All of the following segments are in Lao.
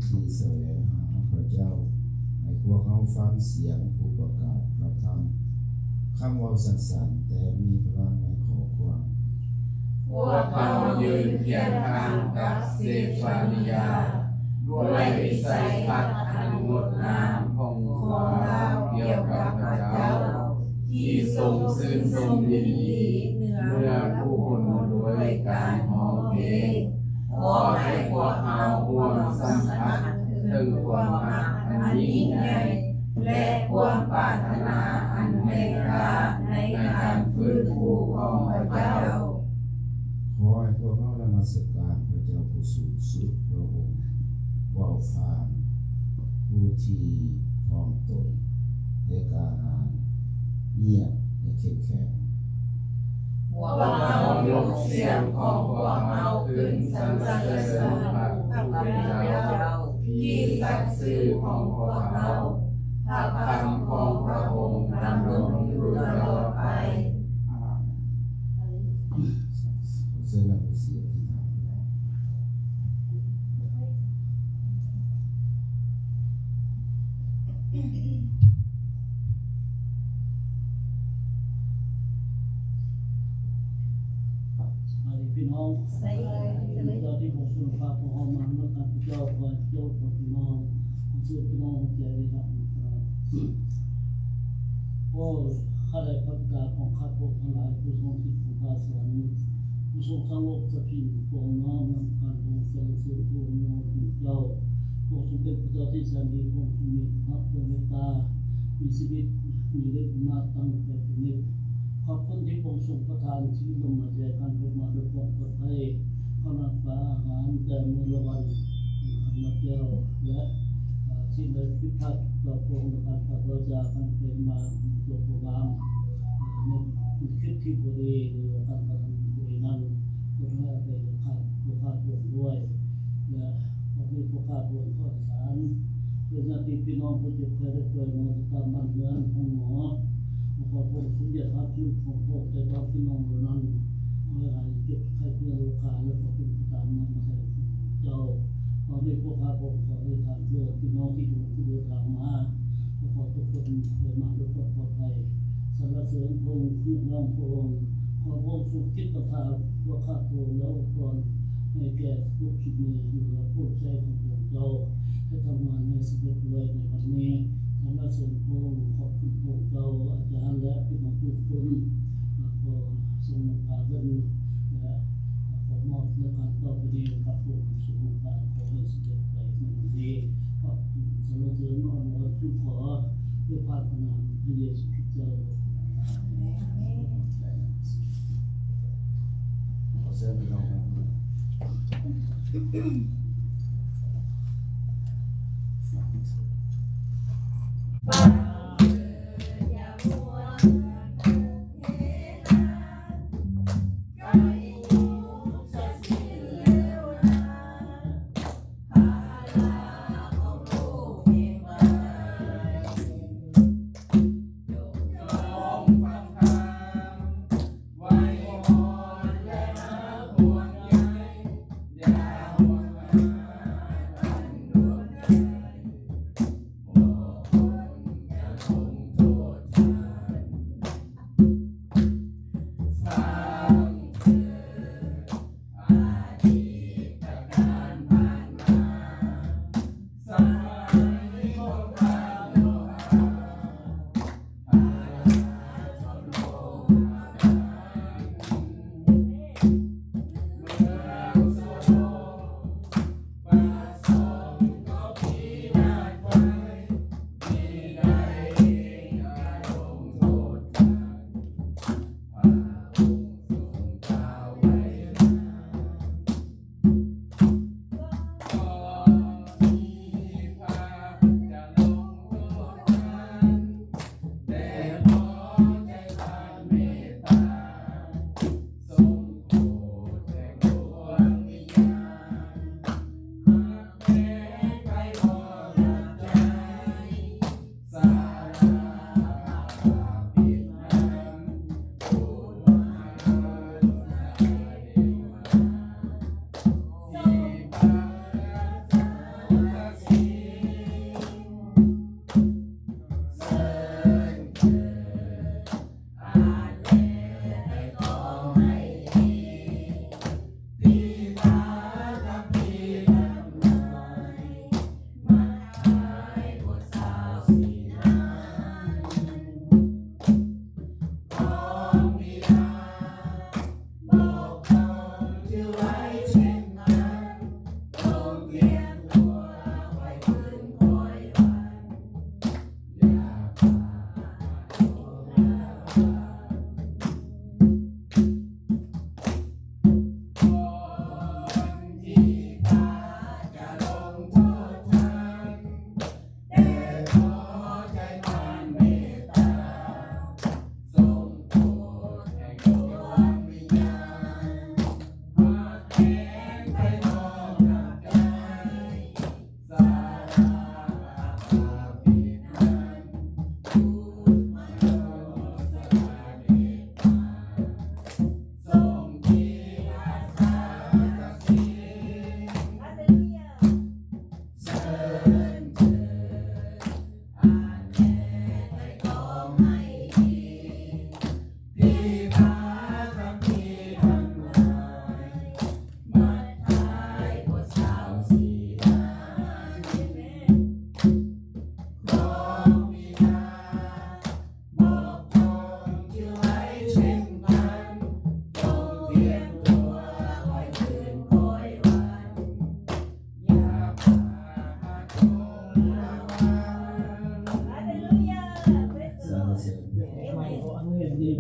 ທີ່ສະແຫວງຫາພະເຈົ້າ, ໃຫ້ພວກເຮົາຟັງສຽງຜູ້ປະກາດພະທຳ, ຄຳເວົ້າສັ້ນໆ ແຕ່ມີພະລັງໃນຂໍ້ຄວາມ. ພວກເຮົາຢືນຄຽງຂ້າງກັບເຊຟານີຍາ ດ້ວຍວິໄສທັດອັນງົດງາມຂອງພວກລາວກ່ຽວກັບພະເຈົ້າ ທີ່ຊົງຊື່ນຊົມຍິນດີເໜືອຜູ້ຄົນດ້ວຍການຮ້ອງເພງ. ຂໍໃຫ້ພວກເຮົາຮ່ວມສຳຜັດເຖິງຄວາມຮັກອັນຍິ່ງໃຫຍ່ ແລະ ຄວາມປາດຖະໜາອັນແຮງກ້າໃນການຟື້ນຟູຂອງພະເຈົ້າ. ຂໍໃຫ້ພວກເຮົານະມັດສະການພະເຈົ້າຜູ້ສູງສຸດ, ພະອົງເວົ້າຜ່ານຜູ້ທີ່ຖ່ອມຕົນ ແລະ ກ້າຫານ, ງຽບ ແລະ ເຂັ້ມແຂງ. ພວກເຮົາຍົກສຽງຂອງພວກເຮົາຂຶ້ນສັນລະເສີນພະຄຸນເຈົ້າ ທີ່ສັກຊື່ຂອງພວກເຮົາ, ພະຄຳຂອງພະອົງດຳລົງຢູ່ຕະຫຼອດໄປ. ຂໍເຊີນນຳຜູ້ເສຍອະທິຖານ. ສະບາຍດີພີ່ນ້ອງ. ສະບາຍດີ. ເຈົ້າທີ່ພະອົງຊົງພາພວກເຮົາມານຳກັນ, ພະເຈົ້າ ຂໍໂປດພີ່ນ້ອງ, ຂໍເຊີນພີ່ນ້ອງໃຈໄດ້ຮັບ. ໂອ້ ຂ້າແດ່ພະບິດາຂອງຂ້າພວກເຮົາທັງຫຼາຍ ຜູ້ຊົງສິດຊົງພາສະຫວັນ, ຜູ້ຊົງສ້າງໂລກສະຖິດ, ພວກເຮົານ້ອມນຳການຮ້ອງສັນລະເສີນພະຄຸນຂອງເຈົ້າ. ພະອົງຊົງເປັນພະເຈົ້າທີ່ແສນດີ, ພະອົງຊົງມີພະພັກ, ພະເມດຕາ, ມີຊີວິດ, ມີເດດອຳນາດຕັ້ງແຕ່ເປັນນິດ. ຂອບຄຸນທີ່ພະອົງຊົງປະທານຊີວິດລົມຫາຍໃຈ, ການເກີດມາດ້ວຍຄວາມປອດໄພ, ການຮັກສາອາຫານແຕ່ມື້ລະວັນ, ຄຳນັບແກ້ວ ແລະ ສິ່ງໃດຜິດພາດຕໍ່ພະອົງ ການປາກວາຈາ ການເກີດມາຕົວໂປຣກາມ ໃນຄລິດທີ່ບໍ່ດີ ຫຼືວ່າການກະທຳທີ່ບໍ່ດີນັ້ນ, ໂປດໃຫ້ອະໄພພວກຂ້າພະອົງດ້ວຍ ແລະ ຂອບໃຫ້ພວກຂ້າພະອົງຂໍອະທິຖານ ເພື່ອຍາດຕິພີ່ນ້ອງຜູ້ເຈັບໄຂ້ໄດ້ປ່ວຍ ນອນຢູ່ຕາມບ້ານເຮືອນ ໂຮງໝໍ, ຂໍພະອົງຊົງຢາດຮັບຊີວິດຂອງພວກເຈົ້າພີ່ນ້ອງເຫຼົ່ານັ້ນ ຂໍໃຫ້ຫາຍເຈັບໄຂ້ເພື່ອໂລກາ ແລະ ຂໍເປັນໄປຕາມນ້ຳພະໄທຂອງເຈົ້າ. ຕອນນີ້ພວກຂ້າພະອົງຂໍອະທິຖານເພື່ອພີ່ນ້ອງທີ່ກຳລັງຈະເດີນທາງມາ ຂໍທຸກຄົນໄດ້ມາດ້ວຍຄວາມປອດໄພ. ສັນລະເສີນພະອົງ, ຍົກຍ້ອງພະອົງ, ຂໍພະອົງຊົງຄິດນຳພາພວກຂ້າພະອົງ ແລະ ອວຍພອນໃຫ້ແກ່ທຸກໆຄົນໃນເຮືອຜູ້ຮັບໃຊ້ຂອງພະອົງເຈົ້າ ໃຫ້ທຳງານໃຫ້ສຳເລັດໄວໃນວັນນີ້. ສັນລະເສີນພະອົງ, ຂອບຄຸນພະອົງເຈົ້າ, ອາຈານ ແລະ ພີ່ນ້ອງທຸກຄົນ. ຂໍຊົງນຳພາເພິ່ນ ແລະ ຂໍມອບໃນການຕໍ່ໄປນີ້ກັບພະອົງຊົງນຳພາ ຂໍໃຫ້ສຳເລັດໄປໃນວັນນີ້. ຂອບຄຸນ ສັນລະເສີນ ອ້ອນວອນ ທູນຂໍ ດ້ວຍພະນາມພະເຢຊູຄຣິດເຈົ້າ. ອາເມນ. ຂໍເຊີນພີ່ນ້ອງ.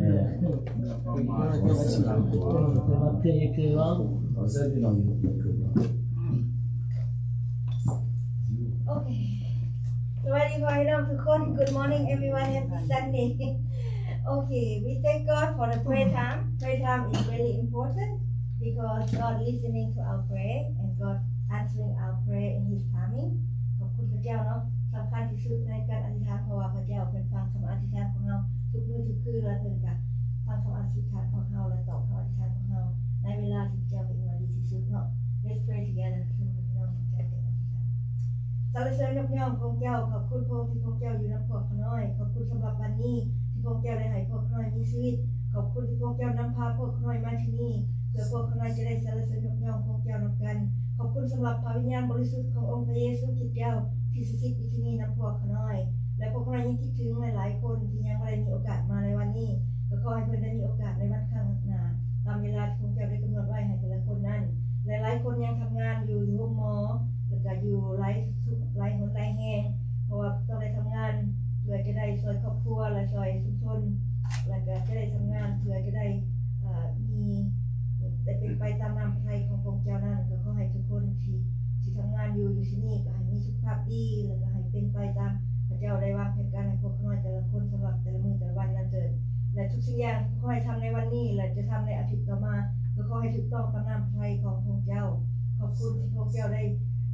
ໂອເຄ ສະບາຍດີພໍ່ແມ່ພີ່ນ້ອງທຸກຄົນ. Good morning everyone, happy Sunday. Okay, we thank God for the prayer time. Prayer time is very important because God listening to our prayer and God answering our prayer in His timing. ຂອບຄຸນພະເຈົ້າເນາະ, ສຳຄັນທີ່ສຸດໃນການອະທິຖານ ເພາະວ່າພະເຈົ້າເພິ່ນຟັງຄຳອະທິຖານຂອງເຮົາທຸກມື້ທຸກຄືນ ແລະ ເພິ່ນກະຟັງຄຳອະທິຖານຂອງເຮົາ ແລະ ຕອບຄຳອະທິຖານຂອງເຮົາໃນເວລາທີ່ພະເຈົ້າເຫັນວ່າດີທີ່ສຸດເນາະ. Let's pray together. ເຊີນພວກພີ່ນ້ອງຮ່ວມໃຈກັນອະທິຖານ. ສັນລະເສີນຍົກຍ້ອງພະອົງເຈົ້າ. ຂອບຄຸນພະອົງທີ່ພະອົງເຈົ້າຢູ່ນຳພວກຂ້ານ້ອຍ. ຂອບຄຸນສຳລັບວັນນີ້ທີ່ພະອົງເຈົ້າໄດ້ໃຫ້ພວກຂ້ານ້ອຍມີຊີວິດ. ຂອບຄຸນທີ່ພະອົງເຈົ້ານຳພາພວກຂ້ານ້ອຍມາທີ່ນີ້ ເພື່ອພວກຂ້ານ້ອຍຈະໄດ້ສັນລະເສີນຍົກຍ້ອງພະອົງເຈົ້ານຳກັນ. ຂອບຄຸນສຳລັບພະວິນຍານບໍລິສຸດຂອງອົງພະເຢຊູຄຣິດເຈົ້າທີ່ສະຖິດຢູ່ທີ່ນີ້ນຳພວກຂ້ານ້ອຍ ແລະ ພວກຂ້ານ້ອຍຍັງຄິດເຖິງຫຼາຍໆຄົນທີ່ຍັງບໍ່ໄດ້ມີໂອກາດມາໃນວັນນີ້ ກໍຂໍໃຫ້ເພິ່ນໄດ້ມີໂອກາດໃນວັນຂ້າງໜ້າ ຕາມເວລາທີ່ພະອົງເຈົ້າໄດ້ກຳນົດໄວ້ໃຫ້ແຕ່ລະຄົນນັ້ນ. ຫຼາຍໆຄົນຍັງທຳງານຢູ່ ຢູ່ໂຮງໝໍ ແລ້ວກໍຢູ່ຫຼາຍ ຫຼາຍຫົນຫຼາຍແຫ່ງ ເພາະວ່າຕ້ອງໄດ້ທຳງານເພື່ອຈະໄດ້ຊ່ວຍຄອບຄົວ ແລະ ຊ່ວຍຊຸມຊົນ ແລ້ວກໍຈະໄດ້ທຳງານເພື່ອຈະໄດ້ ເອີ ມີ ໄດ້ເປັນໄປຕາມນ້ຳພະໄທຂອງພະອົງເຈົ້ານັ້ນ. ກໍຂໍໃຫ້ທຸກຄົນທີ່ ທີ່ທຳງານຢູ່ ຢູ່ທີ່ນີ້ ກໍໃຫ້ມີສຸຂະພາບດີ ແລ້ວກໍໃຫ້ເປັນໄປຕາມພະເຈົ້າໄດ້ວາງແຜນການໃຫ້ພວກຂ້ານ້ອຍແຕ່ລະຄົນ ສຳລັບແຕ່ລະມື້ແຕ່ລະວັນນັ້ນເທີດ. ແລະ ທຸກສິ່ງຢ່າງທີ່ພວກຂ້ານ້ອຍທຳໃນວັນນີ້ ແລະ ຈະທຳໃນອາທິດຕໍ່ມາ ກໍຂໍໃຫ້ຖືກຕ້ອງຕາມນ້ຳພະໄທຂອງພະອົງເຈົ້າ. ຂອບຄຸນທີ່ພະອົງເຈົ້າໄດ້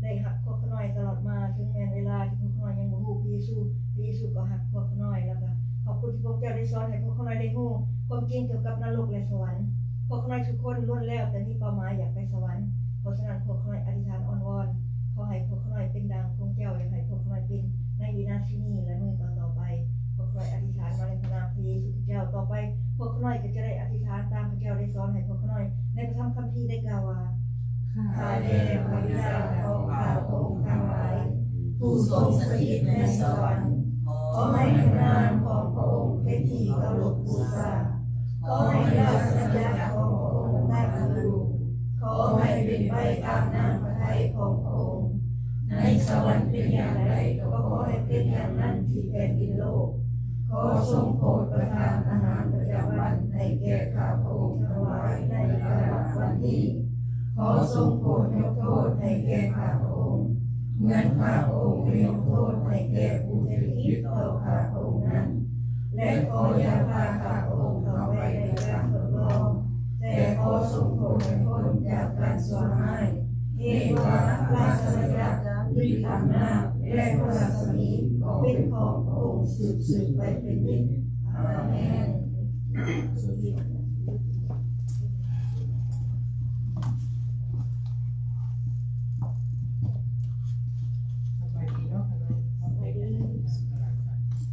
ໄດ້ຮັກພວກຂ້ານ້ອຍຕະຫຼອດມາ ເຖິງແມ່ນເວລາທີ່ພວກຂ້ານ້ອຍຍັງບໍ່ຮູ້ພະເຢຊູ, ພະເຢຊູກໍຮັກພວກຂ້ານ້ອຍ. ແລ້ວກໍຂອບຄຸນທີ່ພະອົງເຈົ້າໄດ້ສອນໃຫ້ພວກຂ້ານ້ອຍໄດ້ຮູ້ຄວາມຈິງກ່ຽວກັບນະລົກ ແລະ ສະຫວັນ. ພວກຂ້ານ້ອຍທຸກຄົນລ້ວນແລ້ວແຕ່ມີເປົ້າໝາຍຢາກໄປສະຫວັນ. ເພາະສະນັ້ນ ພວກຂ້ານ້ອຍອະທິຖານອ້ອນວອນ ຂໍໃຫ້ພວກຂ້ານ້ອຍເປັນດັ່ງພະອົງເຈົ້າ ຢາກໃຫ້ພວກຂ້ານ້ອຍເປັນໃນວິນາທີນີ້ ແລະ ມື້ຕໍ່ໆໄປ. ພວກຂ້ານ້ອຍອະທິຖານມາໃນພະນາມພະເຢຊູຄຣິດເຈົ້າ. ຕໍ່ໄປ ພວກຂ້ານ້ອຍກໍຈະໄດ້ອະທິຖານຕາມພະເຈົ້າໄດ້ສອນໃຫ້ພວກຂ້ານ້ອຍໃນພະທຳຄຳພີໄດ້ກ່າວວ່າ ຂ້າແດ່ພະບິດາຂອງຂ້າພະອົງທັງຫຼາຍ ຜູ້ຊົງສະຖິດໃນສະຫວັນ, ຂໍໃຫ້ພະນາມຂອງພະອົງເປັນທີ່ເຄົາລົບບູຊາ. ຂໍໃຫ້ລາຊະອານາຈັກຂອງພະອົງຕັ້ງຢູ່. ຂໍໃຫ້ເປັນໄປຕາມນ້ຳພະໄທຂອງພະອົງ. ໃນສະຫວັນເປັນຢ່າງໃດ ກໍຂໍໃຫ້ເປັນຢ່າງນັ້ນທີ່ແຜ່ນດິນໂລກ. ຂໍຊົງໂປດປະທານອາຫານປະຈຳວັນໃຫ້ແກ່ຂ້າພະອົງທັງຫຼາຍໃນຕະຫຼອດວັນນີ້. ຂໍຊົງໂປດຍົກໂທດໃຫ້ແກ່ຂ້າພະອົງ ເໝືອນຂ້າພະອົງໄດ້ຍົກໂທດໃຫ້ແກ່ຜູ້ທີ່ຜິດຕໍ່ຂ້າພະອົງນັ້ນ. ແລະ ຂໍຢ່າພາຂ້າພະອົງເຂົ້າໄປໃນການທົດລອງ, ແຕ່ຂໍຊົງໂປດໃຫ້ພົ້ນຈາກການຊົ່ວຮ້າຍ. ເຫດວ່າລາຊະອານາຈັກ, ລາຊະອຳນາດ ແລະ ພະລາຊະນີ ກໍເປັນຂອງພະອົງສືບໆໄປເປັນນິດ. ອາເມນ. ສະບາຍດີເນາະ ຂ້ານ້ອຍ. ສະບາຍດີ.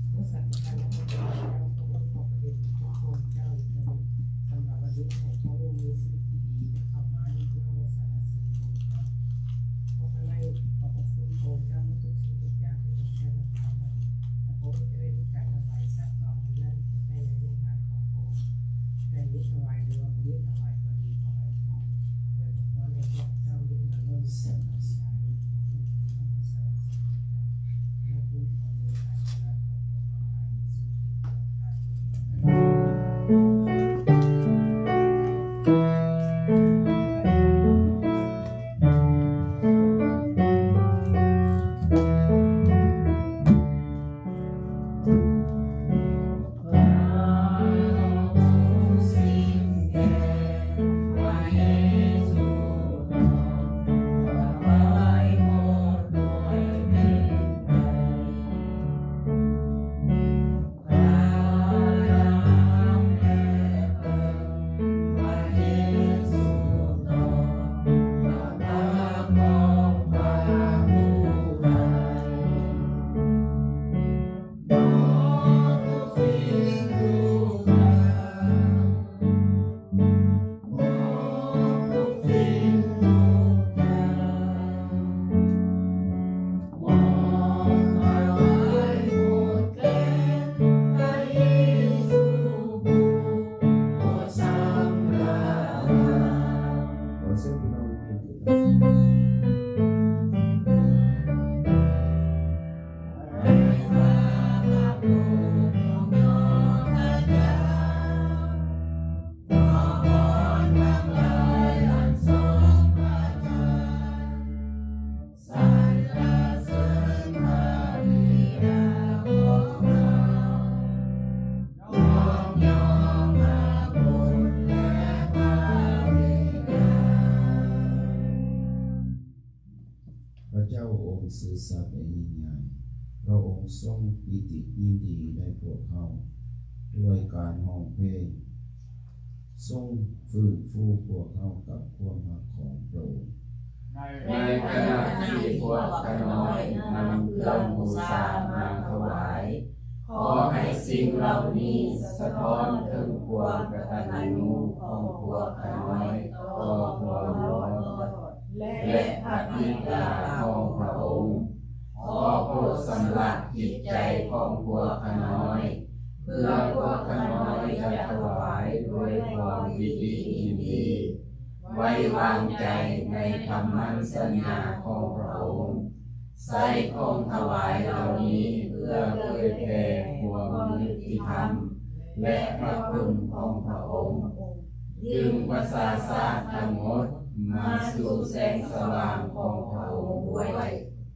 ເມື່ອສັນຕິພາບຂອງເຈົ້າ ພະອົງຂອບພະຄຸນພະເຈົ້າອີກເທື່ອໜຶ່ງ ສຳລັບວັນນີ້ ໃຫ້ພວກລູກມີຊີວິດທີ່ດີ ໄດ້ເຂົ້າມາຍົກຍ້ອງ ແລະ ສັນລະເສີນພະອົງເຈົ້າ. ພວກຂ້ານ້ອຍຂໍຂອບພະຄຸນພະອົງເຈົ້າເໝິດທຸກສິ່ງທຸກຢ່າງທີ່ພະອົງເຈົ້າໄດ້ມອບໃຫ້ ແລະ ພວກເຮົາຈະໄດ້ມີການຖວາຍສັດດອກເງິນນັ້ນໄປໃນໂຮງທານຂອງພະອົງ. ແຕ່ນີ້ຖວາຍ ຫຼືວ່າບໍ່ມີຖວາຍກໍດີ ຂໍໃຫ້ພະອົງອວຍພະພອນໃຫ້ພວກເຈົ້າມີເຫຼືອລົ້ນເສມອະທິຖານ. ຊື່ສັດ ແລະ ຍິ່ງໃຫຍ່. ພະອົງຊົງປີຕິຍິນດີໃນພວກເຮົາ ດ້ວຍການຮ້ອງເພງ, ຊົງຟື້ນຟູພວກເຮົາກັບຄວາມຮັກຂອງພະອົງ. ໃນຂະນະທີ່ພວກຂ້ານ້ອຍນຳເຄື່ອງບູຊາມາຖວາຍ, ຂໍໃຫ້ສິ່ງເຫຼົ່ານີ້ສະທ້ອນເຖິງຄວາມກະຕັນຍູຂອງພວກຂ້ານ້ອຍຕໍ່ຜູ້ເຫຼືອ ແລະ ພະບິດາຂອງພະອົງ. ຂໍໂປດຊຳລະຈິດໃຈຂອງພວກຂ້ານ້ອຍ, ເພື່ອພວກຂ້ານ້ອຍຈະຖວາຍດ້ວຍຄວາມປີຕິຍິນດີ ໄວ້ວາງໃຈໃນຄຳໝັ້ນສັນຍາຂອງພະອົງ. ໃຊ້ຂອງຖວາຍເຫຼົ່ານີ້ເພື່ອເຜີຍແຜ່ຄວາມຍຸຕິທຳ ແລະ ພະຄຸນຂອງພະອົງ, ດຶງປະຊາຊາດທັງໝົດມາສູ່ແສງສະຫວ່າງຂອງພະອົງດ້ວຍ.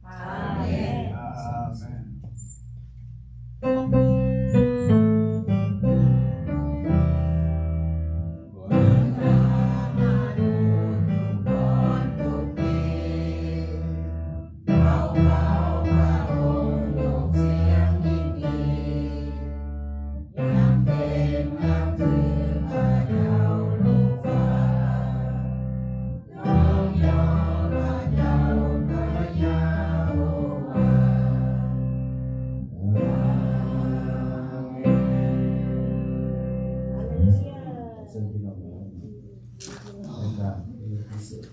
ອາເມນ. ເຊີນພີ່ນ້ອງເນາະ ໃນການເຮັດພິເສດ.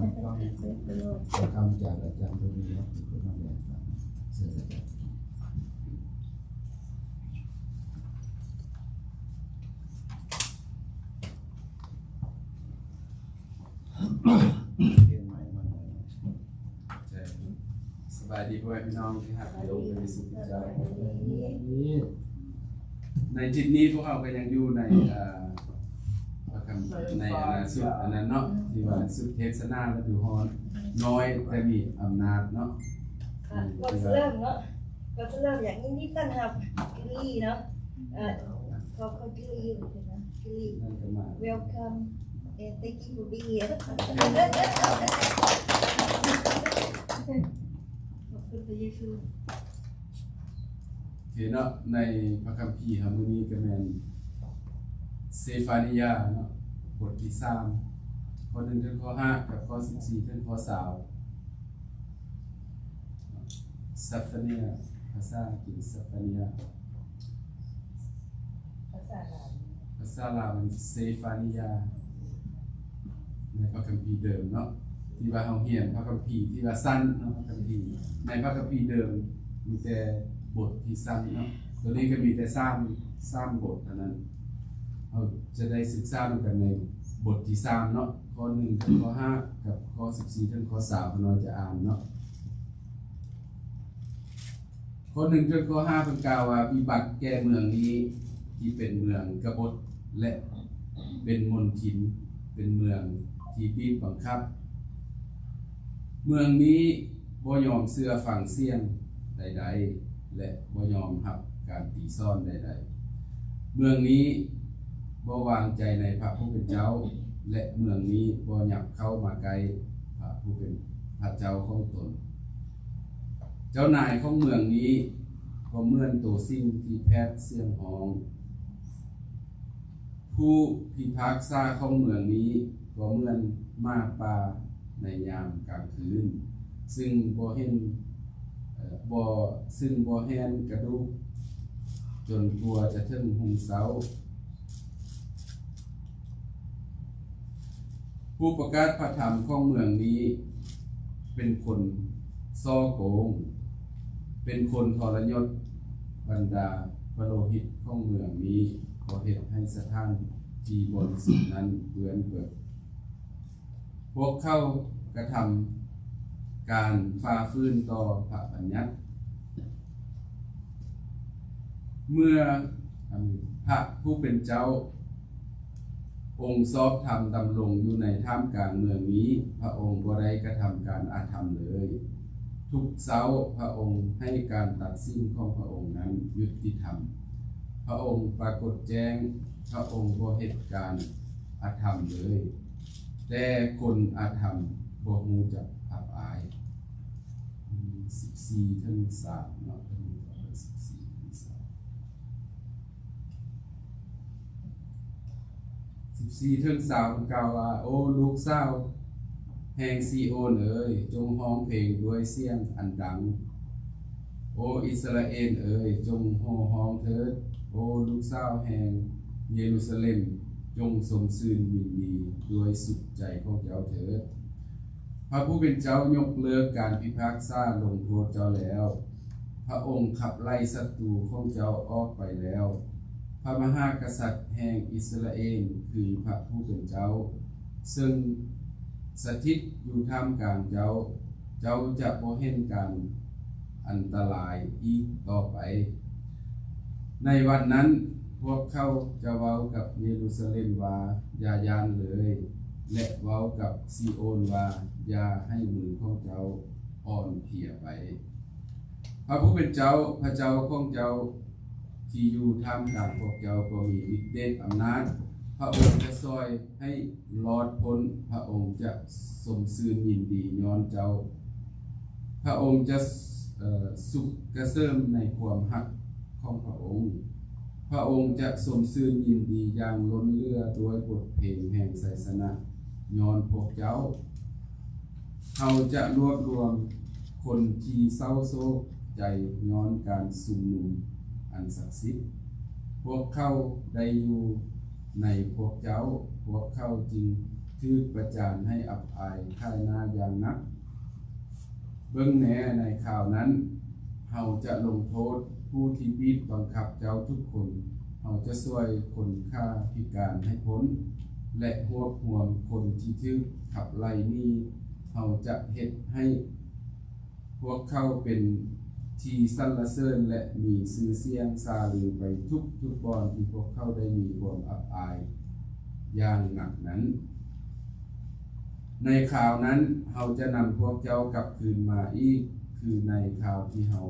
ຄຳຈາກອາຈານໂທນີເນາະ ເປັນຄົນນຳແນະນຳ ເຊີນອາຈານ. ສະບາຍດີພໍ່ແມ່ພີ່ນ້ອງທີ່ຮັກທີ່ລົງເປັນສຸດເຈົ້າ. ໃນທິດນີ້ພວກເຮົາກໍຍັງຢູ່ໃນ ເອີ ພະຄຳ ໃນອັນນັ້ນ ຊຸດອັນນັ້ນເນາະ ທີ່ວ່າຊຸດເທສະນາລະດູຮ້ອນ ນ້ອຍແຕ່ມີອຳນາດເນາະ. ກ່ອນຊິເລີ່ມເນາະ ກ່ອນຊິເລີ່ມ ຢາກຍິນດີຕ້ອນຮັບ Julie ເນາະ ເອີ ຂໍ ຂໍ Julie ຢູ່ເນາະ Julie. Welcome and thank you for being here. ຂອບຄຸນພະເຢຊູ. ໂອເຄເນາະ ໃນພະຄຳພີເຮົາມື້ນີ້ກໍແມ່ນເຊຟານີຍາເນາະ ບົດທີສາມ ຂໍ້ໜຶ່ງເຖິງຂໍ້ຫ້າ ກັບຂໍ້ສິບສີ່ເຖິງຂໍ້ຊາວ. ຊັບຟາເນຍ ພາສາອັງກິດ ຊັບຟາເນຍ ພາສາລາວ ພາສາລາວແມ່ນເຊຟານີຍາ. ໃນພະຄຳພີເດີມເນາະ ທີ່ວ່າເຮົາຮຽນພະຄຳພີທີ່ວ່າສັ້ນເນາະ ພະຄຳພີໃນພະຄຳພີເດີມມີແຕ່ບົດທີ່ສັ້ນເນາະ ໂຕນີ້ກໍມີແຕ່ສາມ ສາມບົດເທົ່ານັ້ນ. ເຮົາຈະໄດ້ສຶກສານຳກັນໃນບົດທີສາມເນາະ ຂໍ້ໜຶ່ງເຖິງຂໍ້ຫ້າ ກັບຂໍ້ສິບສີ່ເຖິງຂໍ້ຊາວ ຂ້ານ້ອຍຈະອ່ານເນາະ. ຂໍ້ໜຶ່ງເຖິງຂໍ້ຫ້າ ເພິ່ນກ່າວວ່າ ວິບັດແກ່ເມືອງນີ້ ທີ່ເປັນເມືອງກະບົດ ແລະ ເປັນມົນທິນ ເປັນເມືອງທີ່ບີບບັງຄັບ. ເມືອງນີ້ບໍ່ຍອມເຊື່ອຟັງສຽງໃດໆ ແລະ ບໍ່ຍອມຮັບການຕີສອນໃດໆ. ເມືອງນີ້ບໍ່ວາງໃຈໃນພະຜູ້ເປັນເຈົ້າ ແລະ ເມືອງນີ້ບໍ່ຫຍັບເຂົ້າມາໃກ້ພະຜູ້ເປັນພະເຈົ້າຂອງຕົນ. ເຈົ້ານາຍຂອງເມືອງນີ້ກໍເໝືອນໂຕສິງທີ່ແຜດສຽງຮ້ອງ. ຜູ້ພິພາກສາຂອງເມືອງນີ້ກໍເໝືອນໝາປ່າໃນຍາມກາງຄືນ ຊຶ່ງບໍ່ເຫັນ ເອີ ບໍ່ ຊຶ່ງບໍ່ແຫ້ນກະດູກຈົນກວ່າຈະເຖິງຮຸ່ງເຊົ້າ. ຜູ້ປະກາດພະທຳຂອງເມືອງນີ້ເປັນຄົນສໍ້ໂກງ, ເປັນຄົນທໍລະຍົດ. ບັນດາປະໂລຫິດຂອງເມືອງນີ້ກໍເຮັດໃຫ້ສະຖານທີ່ບໍລິສຸດນັ້ນເປື້ອນເປິດ. ພວກເຂົາກະທຳການຝ່າຝືນຕໍ່ພະບັນຍັດ. ເມື່ອ ອັນ ພະຜູ້ເປັນເຈົ້າອົງຊອບທຳດຳລົງຢູ່ໃນທ່າມກາງເມືອງນີ້, ພະອົງບໍ່ໄດ້ກະທຳການອະທຳເລີຍ. ທຸກເຊົ້າພະອົງໃຫ້ການຕັດສິນຂອງພະອົງນັ້ນຍຸຕິທຳ. ພະອົງປາກົດແຈ້ງ, ພະອົງບໍ່ເຮັດການອະທຳເລີຍ. ແຕ່ຄົນອະທຳບໍ່ຮູ້ຈັກອັບອາຍ. ສິບສີ່ເຖິງສາມເນາະ, ສິບສີ່ເຖິງສາມ ສິບສີ່ເຖິງສາມ ກ່າວວ່າ, ໂອ້ ລູກສາວແຫ່ງຊີໂອນເອີຍ, ຈົ່ງຮ້ອງເພງດ້ວຍສຽງອັນດັງ. ໂອ້ ອິດສະຣາເອນເອີຍ, ຈົ່ງໂຫ່ຮ້ອງເຖີດ. ໂອ້ ລູກສາວແຫ່ງເຢຣູຊາເລັມ, ຈົ່ງຊົມຊື່ນຍິນດີດ້ວຍສຸດໃຈຂອງເຈົ້າເຖີດ. ພະຜູ້ເປັນເຈົ້າຍົກເລີກການພິພາກສາລົງໂທດເຈົ້າແລ້ວ. ພະອົງຂັບໄລ່ສັດຕູຂອງເຈົ້າອອກໄປແລ້ວ. ພະມະຫາກະສັດແຫ່ງອິດສະຣາເອນ ຄືພະຜູ້ເປັນເຈົ້າ, ເຊິ່ງສະຖິດຢູ່ທ່າມກາງເຈົ້າ, ເຈົ້າຈະບໍ່ເຫັນການອັນຕະລາຍອີກຕໍ່ໄປ. ໃນວັນນັ້ນ, ພວກເຂົາຈະເວົ້າກັບເຢຣູຊາເລັມວ່າ, ຢ່າຢ້ານເລີຍ, ແລະ ເວົ້າກັບຊີໂອນວ່າ, ຢ່າໃຫ້ມືຂອງເຈົ້າອ່ອນເພຍໄປ. ພະຜູ້ເປັນເຈົ້າ, ພະເຈົ້າຂອງເຈົ້າ ທີ່ຢູ່ທ່າມກາງພວກເຈົ້າກໍມີລິດເດດອຳນາດ. ພະອົງຈະຊ່ອຍໃຫ້ລອດພົ້ນ, ພະອົງຈະຊົມຊື່ນຍິນດີຍ້ອນເຈົ້າ. ພະອົງຈະ ເອີ ສຸກກະເສີມໃນຄວາມຮັກຂອງພະອົງ. ພະອົງຈະຊົມຊື່ນຍິນດີຢ່າງລົ້ນເຫຼືອດ້ວຍບົດເພງແຫ່ງໄຊຊະນະຍ້ອນພວກເຈົ້າ. ເຮົາຈະລວບລວມຄົນທີ່ເສົ້າໂສກໃຈຍ້ອນການຊຸມນຸມອັນສັກສິດ. ພວກເຂົາໄດ້ຢູ່ໃນພວກເຈົ້າ, ພວກເຂົາຈຶ່ງເ ຖືກປະຈານໃຫ້ອັບອາຍຂາຍໜ້າຢ່າງໜັກ. ເບິ່ງແດ່, ໃນຄາວນັ້ນ, ເຮົາຈະລົງໂທດຜູ້ທີ່ບີບບັງຄັບເຈົ້າທຸກຄົນ. ເຮົາຈະຊ່ວຍຄົນຂາພິການໃຫ້ພົ້ນ ແລະ ຮວບຮວມຄົນທີ່ຖືກຂັບໄລ່ໜີ. ເຮົາຈະເຮັດໃຫ້ ພວກເຂົາເປັນທີ່ສັນລະເສີນ ແລະ ມີຊື່ສຽງຊາລືໄປທຸກໆບ່ອນທີ່ພວກເຂົາໄດ້ມີຄວາມອັບອາຍຢ່າງໜັກນັ້ນ. ໃນຄາວນັ້ນເຮົາຈະນຳພວກເຈົ້າກັບຄືນມາອີກ, ຄືໃນຄາວທີ່ເຮົາ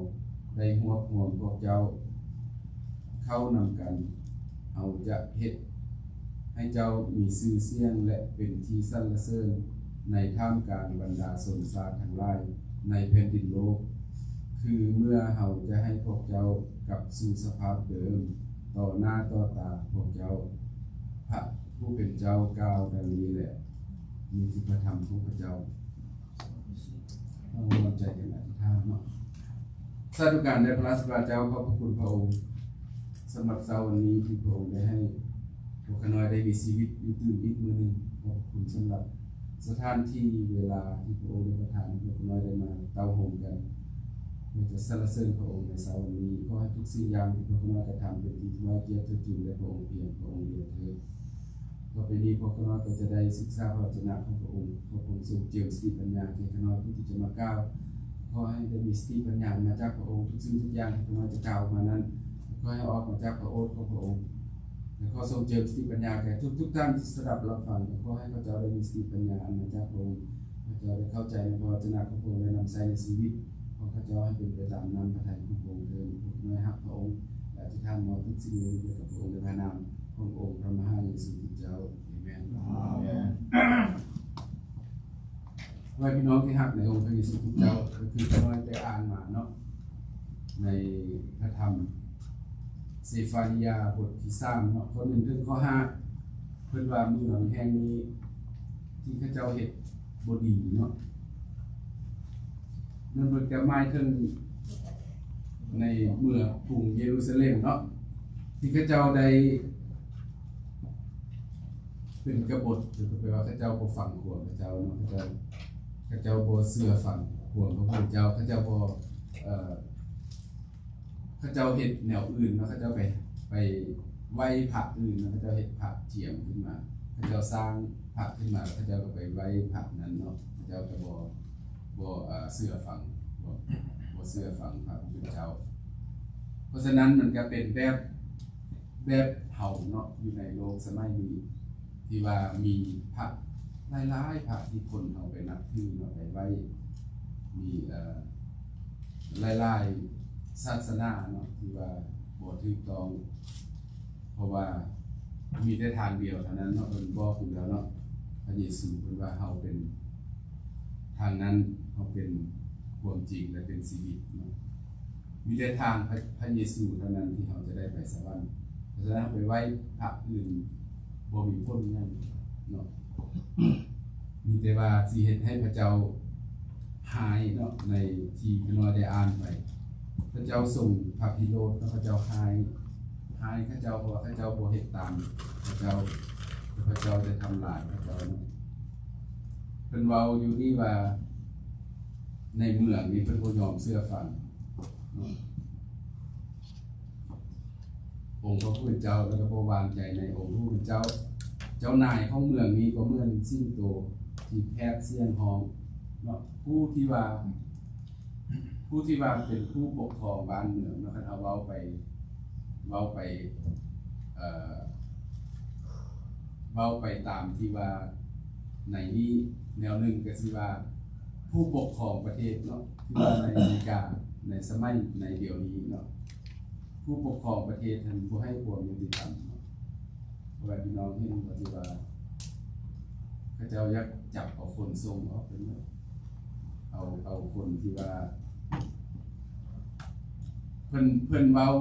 ໄດ້ຮວບຮວມພວກເຈົ້າເຂົ້ານຳກັນ. ເຮົາຈະເຮັດ ໃຫ້ເຈົ້າມີຊື່ສຽງ ແລະ ເປັນທີ່ສັນລະເສີນໃນທ່າມກາງບັນດາຊົນຊາດທັງຫຼາຍໃນແຜ່ນດິນໂລກ, ຄືເມື່ອເຮົາຈະໃຫ້ພວກເຈົ້າກັບສູ່ສະພາບເດີມຕໍ່ໜ້າຕໍ່ຕາພວກເຈົ້າ. ພະຜູ້ເປັນເຈົ້າກ່າວດັ່ງນີ້ແຫຼະ. ນີ້ຄືພະທຳຂອງພະເຈົ້າ. ເຮົາຮ່ວມໃຈກັນອະທິຖານເນາະ. ສາທຸການແດ່ພະລາຊະບາເຈົ້າ, ຂອບພະຄຸນພະອົງສຳລັບເຊົ້າວັນນີ້ທີ່ພະອົງໄດ້ໃຫ້ພວກຂ້ານ້ອຍໄດ້ມີຊີວິດຢູ່ຕື່ມອີກມື້ໜຶ່ງ. ຂອບພະຄຸນສຳລັບສະຖານທີ່ເວລາທີ່ພະອົງໄດ້ປະທານໃຫ້ພວກຂ້ານ້ອຍໄດ້ມາເຕົ້າໂຮມກັນ ເພື່ອຈະສັນລະເສີນພະອົງໃນເຊົ້າວັນນີ້. ຂໍໃຫ້ທຸກສິ່ງຢ່າງທີ່ພວກຂ້ານ້ອຍກະທຳເປັນທີ່ຖວາຍກຽດເທິດທູນແດ່ພະອົງພຽງພະອົງດຽວເທີ້ນ. ຕໍ່ໄປນີ້ພວກຂ້ານ້ອຍກໍຈະໄດ້ສຶກສາພະວະຈະນະຂອງພະອົງ. ຂໍພະອົງຊົງເຈິມສະຕິປັນຍາແກ່ຂ້ານ້ອຍຜູ້ທີ່ຈະມາກ່າວ. ຂໍໃຫ້ໄດ້ມີສະຕິປັນຍາມາຈາກພະອົງ. ທຸກສິ່ງທຸກຢ່າງທີ່ຂ້ານ້ອຍຈະກ່າວອອກມານັ້ນ, ຂໍໃຫ້ອອກມາຈາກພະໂອດຂອງພະອົງ. ແລະ ຂໍຊົງເຈິມສະຕິປັນຍາແກ່ທຸກໆທ່ານທີ່ສະດັບຮັບຟັງ. ແລະ ຂໍໃຫ້ເຂົາເຈົ້າໄດ້ມີສະຕິປັນຍາອັນມາຈາກພະອົງ. ເຂົາເຈົ້າໄດ້ເຂົ້າໃຈໃນພະວະຈະນະຂອງພະອົງ ແລະ ນຳໃຊ້ໃນຊີວິດ ຂອງເຂົາເຈົ້າໃຫ້ເປັນໄປຕາມນ້ຳພະໄທຂອງພະອົງເທີ້ນ. ພວກຂ້ານ້ອຍຮັກພະອົງ ແລະ ອະທິຖານມອບທຸກສິ່ງໃນພະນາມຂອງອົງພະມະຫາເຢຊູຄຣິສເຈົ້າ. ອາເມນ. ອາເມນ. ພໍ່ແມ່ພີ່ນ້ອງທີ່ຮັກໃນອົງພະເຢຊູຄຣິສເຈົ້າ, ກໍຄືຂ້ານ້ອຍໄດ້ອ່ານມາເນາະ ໃນພະທຳເຊຟານີຍາບົດທີສາມເນາະ, ຂໍ້ໜຶ່ງເຖິງຂໍ້ຫ້າ ເພິ່ນວ່າເມືອງແຫ່ງນີ້ທີ່ເຂົາເຈົ້າເຮັດບໍ່ດີເນາະ. ນັ້ນເພິ່ນກໍໝາຍເຖິງໃນເມືອງກຸງເຢຣູຊາເລັມເນາະ ທີ່ເຂົາເຈົ້າໄດ້ເປັນກະບົດ ກໍແປວ່າເຂົາເຈົ້າບໍ່ຟັງຂວາມເຂົາເຈົ້າເນາະ, ເຂົາເຈົ້າ ເຂົາເຈົ້າບໍ່ເຊື່ອຟັງຂວາມຂອງພະພຸດທະເຈົ້າ, ເຂົາເຈົ້າບໍ່ ເອີ ເຂົາເຈົ້າເຮັດແນວອື່ນເນາະ, ເຂົາເຈົ້າໄປ ໄປໄຫວ້ພະອື່ນເນາະ, ເຂົາເຈົ້າເຮັດພະຈຽມຂຶ້ນມາ, ເຂົາເຈົ້າສ້າງພະຂຶ້ນມາ ແລ້ວເຂົາເຈົ້າກໍໄປໄຫວ້ພະນັ້ນເນາະ, ເຂົາເຈົ້າກໍບໍ່ ບໍ່ ເອີ ເຊື່ອຟັງ ບໍ່ ບໍ່ເຊື່ອຟັງພະຜູ້ເປັນເຈົ້າ. ເພາະສະນັ້ນມັນກໍເປັນແບບ ແບບເຮົາເນາະ ຢູ່ໃນໂລກສະໄໝນີ້ ທີ່ວ່າມີພະຫຼາຍໆພະທີ່ຄົນເຮົາໄປນັບຖືເນາະ ໄປໄຫວ້ ມີ ເອີ ຫຼາຍໆສາສະໜາເນາະ ທີ່ວ່າບໍ່ຖືກຕ້ອງ ເພາະວ່າມີແຕ່ທາງດຽວເທົ່ານັ້ນເນາະ, ເພິ່ນບອກຢູ່ແລ້ວເນາະ ພະເຢຊູ ເພິ່ນວ່າເຮົາເປັນທາງນັ້ນ, ເຮົາເປັນຄວາມຈິງ ແລະ ເປັນຊີວິດເນາະ. ມີແຕ່ທາງພະ ພະເຢຊູເທົ່ານັ້ນທີ່ເຮົາຈະໄດ້ໄປສະຫວັນ. ເພາະສະນັ້ນ ເຮົາໄປໄຫວ້ພະອື່ນບໍ່ມີຜົນຫຍັງເນາະ, ມີແຕ່ວ່າຊິເຮັດໃຫ້ພະເຈົ້າຮ້າຍເນາະ. ໃນທີ່ຂ້ານ້ອຍໄດ້ອ່ານໄປ ພະເຈົ້າຊົງພະພິໂຣດເນາະ, ພະເຈົ້າຮ້າຍ ຮ້າຍເຂົາເຈົ້າ ເພາະວ່າເຂົາເຈົ້າບໍ່ເຮັດຕາມພະເຈົ້າ, ແລະ ພະເຈົ້າຈະທຳລາຍເຂົາເຈົ້າເນາະ. ເພິ່ນເວົ້າຢູ່ນີ້ວ່າ ໃນເມືອງນີ້ເພິ່ນບໍ່ຍອມເຊື່ອຟັງ ອົງພະຜູ້ເປັນເຈົ້າ ແລ້ວກໍບໍ່ວາງໃຈໃນອົງພະຜູ້ເປັນເຈົ້າ. ເຈົ້ານາຍຂອງເມືອງນີ້ກໍເໝືອນສິງໂຕທີ່ແຜດສຽງຮ້ອງເນາະ, ຜູ້ທີ່ວ່າ ຜູ້ທີ່ວ່າເປັນຜູ້ປົກຄອງບ້ານເມືອງເນາະ, ຄັນເຮົາເວົ້າໄປ ເວົ້າໄປ ເອີ ເວົ້າໄປຕາມທີ່ວ່າໃນນີ້ແນວໜຶ່ງກໍຊິວ່າ ຜູ້ປົກຄອງປະເທດເນາະ ຄືວ່າໃນອາເມລິກາໃນສະໄໝໃນດຽວນີ້ເນາະ, ຜູ້ປົກຄອງປະເທດຫັ້ນບໍ່ໃຫ້ຄວາມຍຸຕິທຳເນາະ. ເພາະວ່າພີ່ນ້ອງເຫັນບໍ່ ທີ່ວ່າເຂົາເຈົ້າຢາກຈັບເອົາຄົນສົ່ງອອກເປັນ ເອົາ ເອົາຄົນທີ່ວ່າ ເພິ່ນ ເພິ່ນເວົ້າ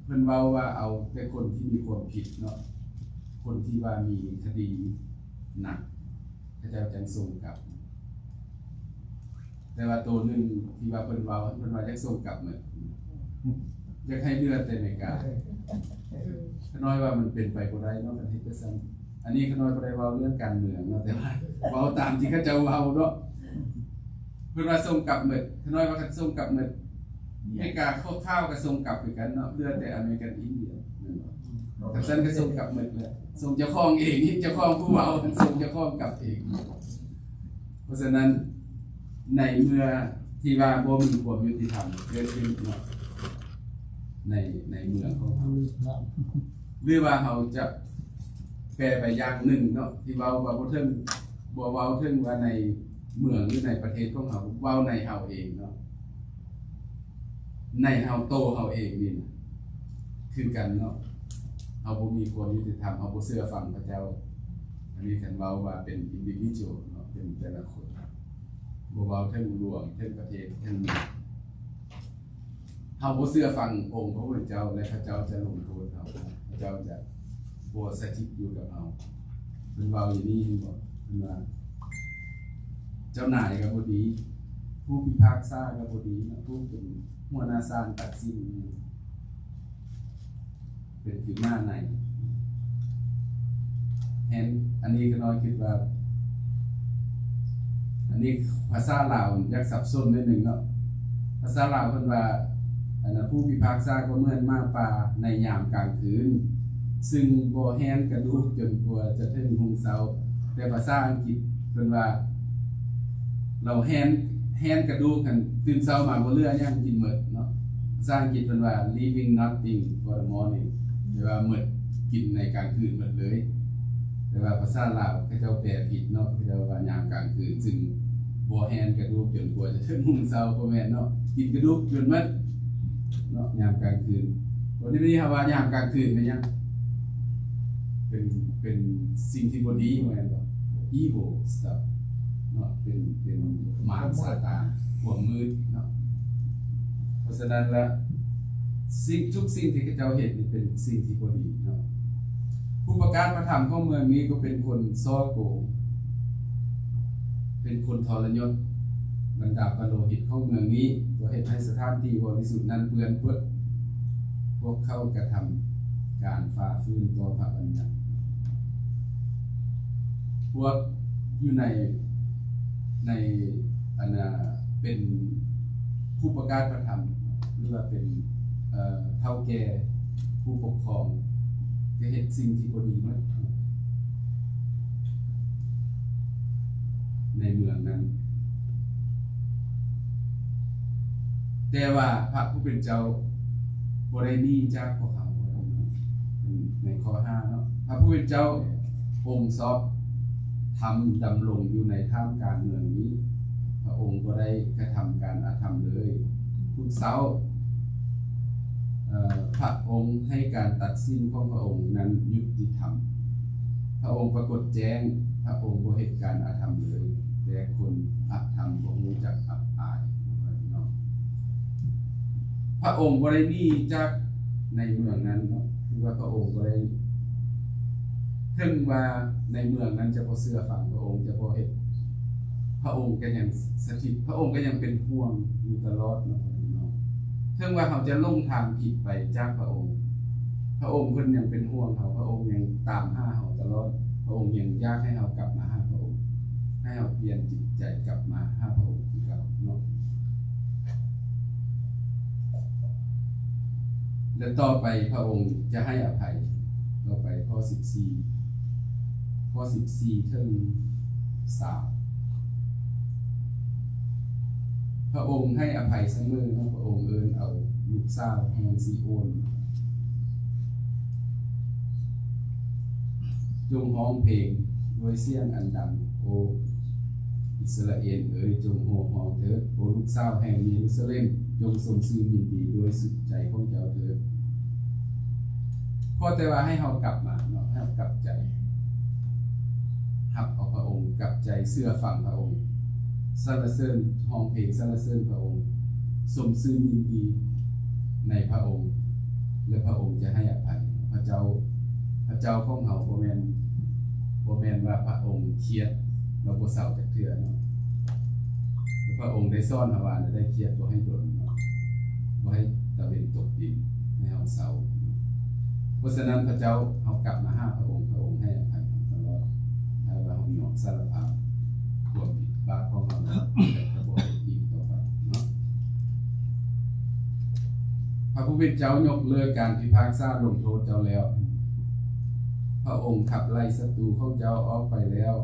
ເພິ່ນເວົ້າວ່າເອົາແຕ່ຄົນທີ່ມີຄວາມຜິດເນາະ, ຄົນທີ່ວ່າມີຄະດີໜັກ ເຂົາເຈົ້າຈັ່ງສົ່ງກັບ. ແຕ່ວ່າໂຕໜຶ່ງທີ່ວ່າເພິ່ນເວົ້າ ເພິ່ນວ່າຢາກສົ່ງກັບໝົດ, ຢາກໃຫ້ເຫຼືອແຕ່ອາເມລິກາ. ຂ້ານ້ອຍວ່າມັນເປັນໄປບໍ່ໄດ້ເນາະ ຄັນເຮັດຈັ່ງຊັ້ນ. ອັນນີ້ຂ້ານ້ອຍບໍ່ໄດ້ເວົ້າເລື່ອງການເມືອງເນາະ ແຕ່ວ່າເວົ້າຕາມທີ່ເຂົາເຈົ້າເວົ້າເນາະ. ເພິ່ນວ່າສົ່ງກັບໝົດ, ຂ້ານ້ອຍວ່າຄັນສົ່ງກັບໝົດ, ອາເມລິກາຄາວໆກໍສົ່ງກັບຄືກັນເນາະ, ເຫຼືອແຕ່ອາເມລິກັນອິນດຽວ ແມ່ນບໍ່? ຄັນຊັ້ນກໍສົ່ງກັບໝົດແຫຼະ, ສົ່ງເຈົ້າຂອງເອງ, ເຈົ້າຂອງຜູ້ເວົ້າ ສົ່ງເຈົ້າຂອງກັບເອງ. ເພາະສະນັ້ນ ໃນເມື່ອທີ່ວ່າບໍ່ມີຄວາມຍຸຕິທຳເກີດຂຶ້ນເນາະ ໃນ ໃນເມືອງຂອງເຮົາ ຫຼືວ່າເຮົາຈະແປໄປຢ່າງໜຶ່ງເນາະ ທີ່ເວົ້າວ່າບໍ່ເຖິງ ບໍ່ເວົ້າເຖິງວ່າໃນເມືອງ ຫຼືໃນປະເທດຂອງເຮົາ, ເວົ້າໃນເຮົາເອງເນາະ, ໃນເຮົາ ໂຕເຮົາເອງນີ້ນະ ຄືກັນເນາະ. ເຮົາບໍ່ມີຄວາມຍຸຕິທຳ, ເຮົາບໍ່ເຊື່ອຟັງພະເຈົ້າ. ອັນນີ້ຄັນເວົ້າວ່າເປັນ individual ເນາະ, ເປັນແຕ່ລະຄົນ, ບໍ່ເວົ້າເຖິງຫຼວງ, ເຖິງປະເທດ, ເຖິງເມືອງ. ເຮົາບໍ່ເຊື່ອຟັງອົງພະຜູ້ເປັນເຈົ້າ ແລະ ພະເຈົ້າຈະລົງໂທດເຮົາ, ພະເຈົ້າຈະບໍ່ສະຖິດຢູ່ກັບເຮົາ. ເພິ່ນເວົ້າຢູ່ນີ້ເຫັນບໍ່? ເພິ່ນວ່າ ເຈົ້ານາຍກໍບໍ່ດີ, ຜູ້ພິພາກສາກໍບໍ່ດີ, ຜູ້ເປັນຫົວໜ້າສານຕັດສິນ ເປັນຄືໝາໃນແຮງ. ອັນນີ້ຂ້ານ້ອຍຄິດວ່າ ອັນນີ້ພາສາລາວຢາກສັບສົນໜ້ອຍໜຶ່ງເນາະ. ພາສາລາວເພິ່ນວ່າ ອັນນ່າ ຜູ້ພິພາກສາກໍເໝືອນໝາປ່າໃນຍາມກາງຄືນ ຊຶ່ງບໍ່ແຫ້ນກະດູກຈົນກວ່າຈະເຖິງຮຸ່ງເຊົ້າ. ແຕ່ພາສາອັງກິດເພິ່ນວ່າ ລາວແຫ້ນ ແຫ້ນກະດູກຫັ້ນ ຕື່ນເຊົ້າມາບໍ່ເຫຼືອຫຍັງ ກິນໝົດເນາະ. ພາສາອັງກິດເພິ່ນວ່າ leaving nothing for the morning ແປວ່າໝົດ ກິນໃນກາງຄືນໝົດເລີຍ. ແຕ່ວ່າພາສາລາວເຂົາເຈົ້າແປຜິດເນາະ, ເຂົາເຈົ້າວ່າຍາມກາງຄືນ ຊຶ່ງບໍ່ແຫ້ນກະດູກຈົນກວ່າຈະເຖິງຮຸ່ງເຊົ້າ, ບໍ່ແມ່ນເນາະ, ກິນກະດູກຈົນໝົດເນາະ ຍາມກາງຄືນ. ບັດນີ້ເຮົາວ່າຍາມກາງຄືນແມ່ນຫຍັງ? ເປັນ ເປັນສິ່ງທີ່ບໍ່ດີ ແມ່ນບໍ່? Evil stuff ເນາະ, ເປັນ ເປັນມານຊາຕານ ຄວາມມືດເນາະ. ເພາະສະນັ້ນລະ ສິ່ງ ທຸກສິ່ງທີ່ເຂົາເຈົ້າເຮັດນີ້ເປັນສິ່ງທີ່ບໍ່ດີເນາະ. ຜູ້ປະກາດພະທຳຂອງເມືອງນີ້ກໍເປັນຄົນສໍ້ໂກງ, ເປັນຄົນທໍລະຍົດ. ບັນດາປະໂລຫິດຂອງເມືອງນີ້ກໍເຮັດໃຫ້ສະຖານທີ່ບໍລິສຸດນັ້ນເປື້ອນເປິດ. ພວກເຂົາກະທຳການຝ່າຝືນຕໍ່ພະບັນຍັດ. ພວກຢູ່ໃນ ໃນ ອັນນ່າ ເປັນຜູ້ປະກາດພະທຳ ຫຼືວ່າເປັນ ເອີ ເຖົ້າແກ່ ຜູ້ປົກຄອງ ກໍເຮັດສິ່ງທີ່ບໍ່ດີໝົດໃນເມືອງນັ້ນ. ແຕ່ວ່າພະຜູ້ເປັນເຈົ້າບໍ່ໄດ້ໜີຈາກພວກເຮົາ. ໃນຂໍ້ຫ້າເນາະ, ພະຜູ້ເປັນເຈົ້າອົງຊອບທຳດຳລົງຢູ່ໃນທ່າມກາງເມືອງນີ້, ພະອົງບໍ່ໄດ້ກະທຳການອະທຳເລີຍ. ທຸກເຊົ້າ ເອີ ພະອົງໃຫ້ການຕັດສິນຂອງພະອົງນັ້ນຍຸຕິທຳ. ພະອົງປາກົດແຈ້ງ, ພະອົງບໍ່ເຮັດການອະທຳເລີຍ, ແຕ່ຄົນອະທຳບໍ່ຮູ້ຈັກອັບອາຍ. ພະອົງບໍ່ໄດ້ໜີຈາກໃນເມືອງນັ້ນເນາະ, ຄືວ່າພະອົງບໍ່ໄດ້ ເຖິງວ່າໃນເມືອງນັ້ນຈະບໍ່ເຊື່ອຟັງພະອົງ, ຈະບໍ່ເຮັດ, ພະອົງກໍຍັງສະຖິດ, ພະອົງກໍຍັງເປັນຫ່ວງຢູ່ຕະຫຼອດເນາະ. ເຖິງວ່າເຮົາຈະຫຼົງທາງຜິດໄປຈາກພະອົງ, ພະອົງເພິ່ນຍັງເປັນຫ່ວງເຮົາ, ພະອົງຍັງຕາມຫາເຮົາຕະຫຼອດ, ພະອົງຍັງຢາກໃຫ້ເຮົາກັບມາຫາພະອົງ, ໃຫ້ເຮົາປ່ຽນຈິດໃຈກັບມາຫາພະອົງຄືເກົ່າເນາະ. ແລະ ຕໍ່ໄປພະອົງຈະໃຫ້ອະໄພ. ຕໍ່ໄປຂໍ້ສິບສີ່ ຂໍ້ສິບສີ່ເຖິງຊາວ. ພະອົງໃຫ້ອະໄພສະເໝີ, ພະອົງເອີ້ນເອົາລູກສາວແຫ່ງຊີໂອນ. ຈົ່ງຮ້ອງເພງດ້ວຍສຽງອັນດັງ, ໂອ ອິດສະຣາເອນເອີຍ, ຈົ່ງໂຫ່ຮ້ອງເຖີດ, ໂອ ລູກສາວແຫ່ງເຢຣູຊາເລັມ, ຈົ່ງຊົມຊື່ຍິນດີດ້ວຍສຸດໃຈຂອງເຈົ້າເຖີດ. ຂໍແຕ່ວ່າໃຫ້ເຮົາກັບມາເນາະ, ໃຫ້ເຮົາກັບໃຈ, ຮັບເອົາພະອົງ, ກັບໃຈເຊື່ອຟັງພະອົງ, ສັນລະເສີນ, ຮ້ອງເພງສັນລະເສີນພະອົງ, ຊົມຊື່ຍິນດີໃນພະອົງ, ແລະ ພະອົງຈະໃຫ້ອະໄພ. ພະເຈົ້າ, ພະເຈົ້າຂອງເຮົາບໍ່ແມ່ນ, ບໍ່ແມ່ນວ່າພະອົງຄຽດແລ້ວບໍ່ເຊົາຈັກເທື່ອເນາະ. ພະອົງໄດ້ສອນເຮົາວ່າ ໄດ້ຄຽດບໍ່ໃຫ້ດົນເນາະ, ບໍ່ໃຫ້ຕາເວັນຕົກດິນ, ໃຫ້ເຮົາເຊົາ. ເພາະສະນັ້ນ ພະເຈົ້າ, ເຮົາກັບມາຫາພະອົງ, ພະອົງໃຫ້ອະໄພເຮົາ. ຍອມສາລະພາບຄວາມຜິດບາບຂອງເຮົາ ແລະ ຈະບໍ່ເຮັດອີກຕໍ່ໄປເນາະ. ພະຜູ້ເປັນເຈົ້າຍົກເລີກການພິພາກສາລົງໂທດເຈົ້າແລ້ວ. ພະອົງຂັບໄລ່ສັດຕູຂອງເຈົ້າອອກໄປແລ້ວ.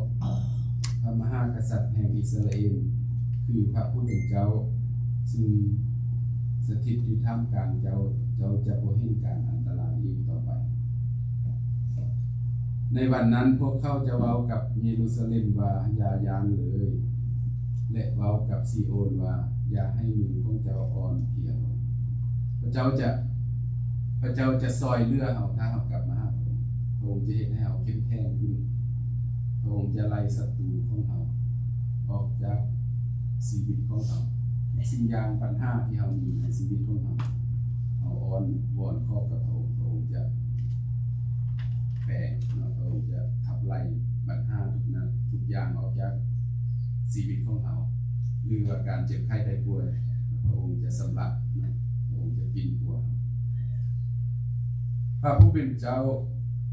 ພະມະຫາກະສັດແຫ່ງອິດສະຣາເອນ ຄືພະຜູ້ເປັນເຈົ້າ ຊຶ່ງສະຖິດຢູ່ທ່າມກາງເຈົ້າ, ເຈົ້າຈະບໍ່ເຫັນການອັນຕະລາຍອີກຕໍ່ໄປ. ໃນວັນນັ້ນພວກເຂົາຈະເວົ້າກັບເຢຣູຊາເລັມວ່າ, ຢ່າຢ້ານເລີຍ, ແລະ ເວົ້າກັບຊີໂອນວ່າ, ຢ່າໃຫ້ມືຂອງເຈົ້າອ່ອນເພຍລົງ. ພະເຈົ້າຈະ, ພະເຈົ້າຈະຊ່ອຍເຫຼືອເຮົາ ຖ້າເຮົາກັບມາຫາພະອົງ. ພະອົງຈະເຮັດໃຫ້ເຮົາເຂັ້ມແຂງຂຶ້ນ. ພະອົງຈະໄລ່ສັດຕູຂອງເຮົາອອກຈາກຊີວິດຂອງເຮົາ. ທຸກສິ່ງຢ່າງ, ບັນຫາທີ່ເຮົາມີໃນຊີວິດຂອງເຮົາ, ເຮົາອ້ອນວອນຂໍກັບພະອົງ, ພະອົງຈະແປງເນາະ, ພະອົງຈະຂັບໄລ່ບັນຫາທຸກນະ, ທຸກຢ່າງອອກຈາກຊີວິດຂອງເຮົາ, ຫຼືວ່າການເຈັບໄຂ້ໄດ້ປ່ວຍ, ພະອົງຈະຊຳລະເນາະ, ພະອົງຈະປິ່ນປົວເຮົາ. ພະຜູ້ເປັນເຈົ້າ,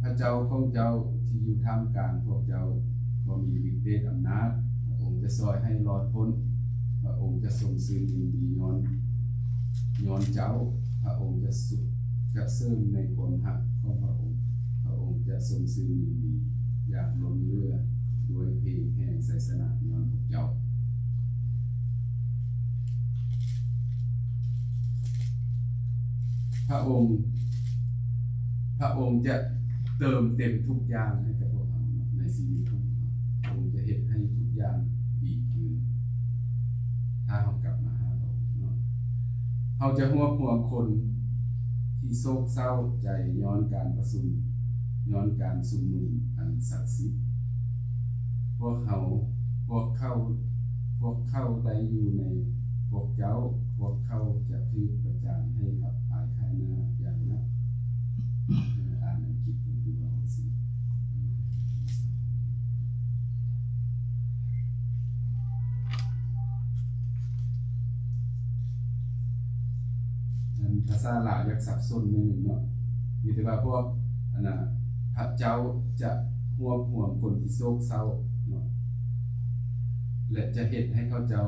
ພະເຈົ້າຂອງເຈົ້າທີ່ຢູ່ທ່າມກາງພວກເຈົ້າ ກໍມີລິດເດດອຳນາດ. ພະອົງຈະຊ່ອຍໃຫ້ລອດພົ້ນ. ພະອົງຈະຊົມຊື່ນຍິນດີຍ້ອນ, ຍ້ອນເຈົ້າ. ພະອົງຈະສຸກ, ຈະເສີມໃນຄວາມຮັກຂອງພະອົງ. ພະອົງຈະຊົມຊື່ນຍິນດີຢ່າງລົ້ນເຫຼືອດ້ວຍເພງແຫ່ງໄຊຊະນະຍ້ອນພວກເຈົ້າ. ພະອົງ, ພະອົງຈະເຕີມເຕັມທຸກຢ່າງໃຫ້ກັບພວກເຮົາເນາະ, ໃນຊີວິດຂອງພວກເຮົາ. ພະອົງຈະເຮັດໃຫ້ທຸກຢ່າງດີຂຶ້ນ ຖ້າເຮົາກັບມາຫາພະອົງເນາະ. ເຮົາຈະຮວບຮວມຄົນທີ່ໂສກເສົ້າໃຈຍ້ອນການປະຊຸມ, ຍ້ອນການຊຸມນຸມອັນສັກສິດ. ພວກເຮົາ, ພວກເຂົາ, ພວກເຂົາໄດ້ຢູ່ໃນພວກເຈົ້າ, ພວກເຂົາຈະຖືກປະຈານໃຫ້ອັບອາຍຂາຍໜ້າຢ່າງໜັກ. ອ່ານອັງກິດເພິ່ນຄືເວົ້າຈັ່ງຊີ້. ອັນພາສາລາວຢາກສັບສົນໜ້ອຍໜຶ່ງເນາະ, ມີແຕ່ວ່າພວກ ອັນນ່າ ພະເຈົ້າຈະຮວບຮວມຄົນທີ່ໂສກເສົ້າເນາະ ແລະ ຈະເຮັດໃຫ້ເຂົາເຈົ້າ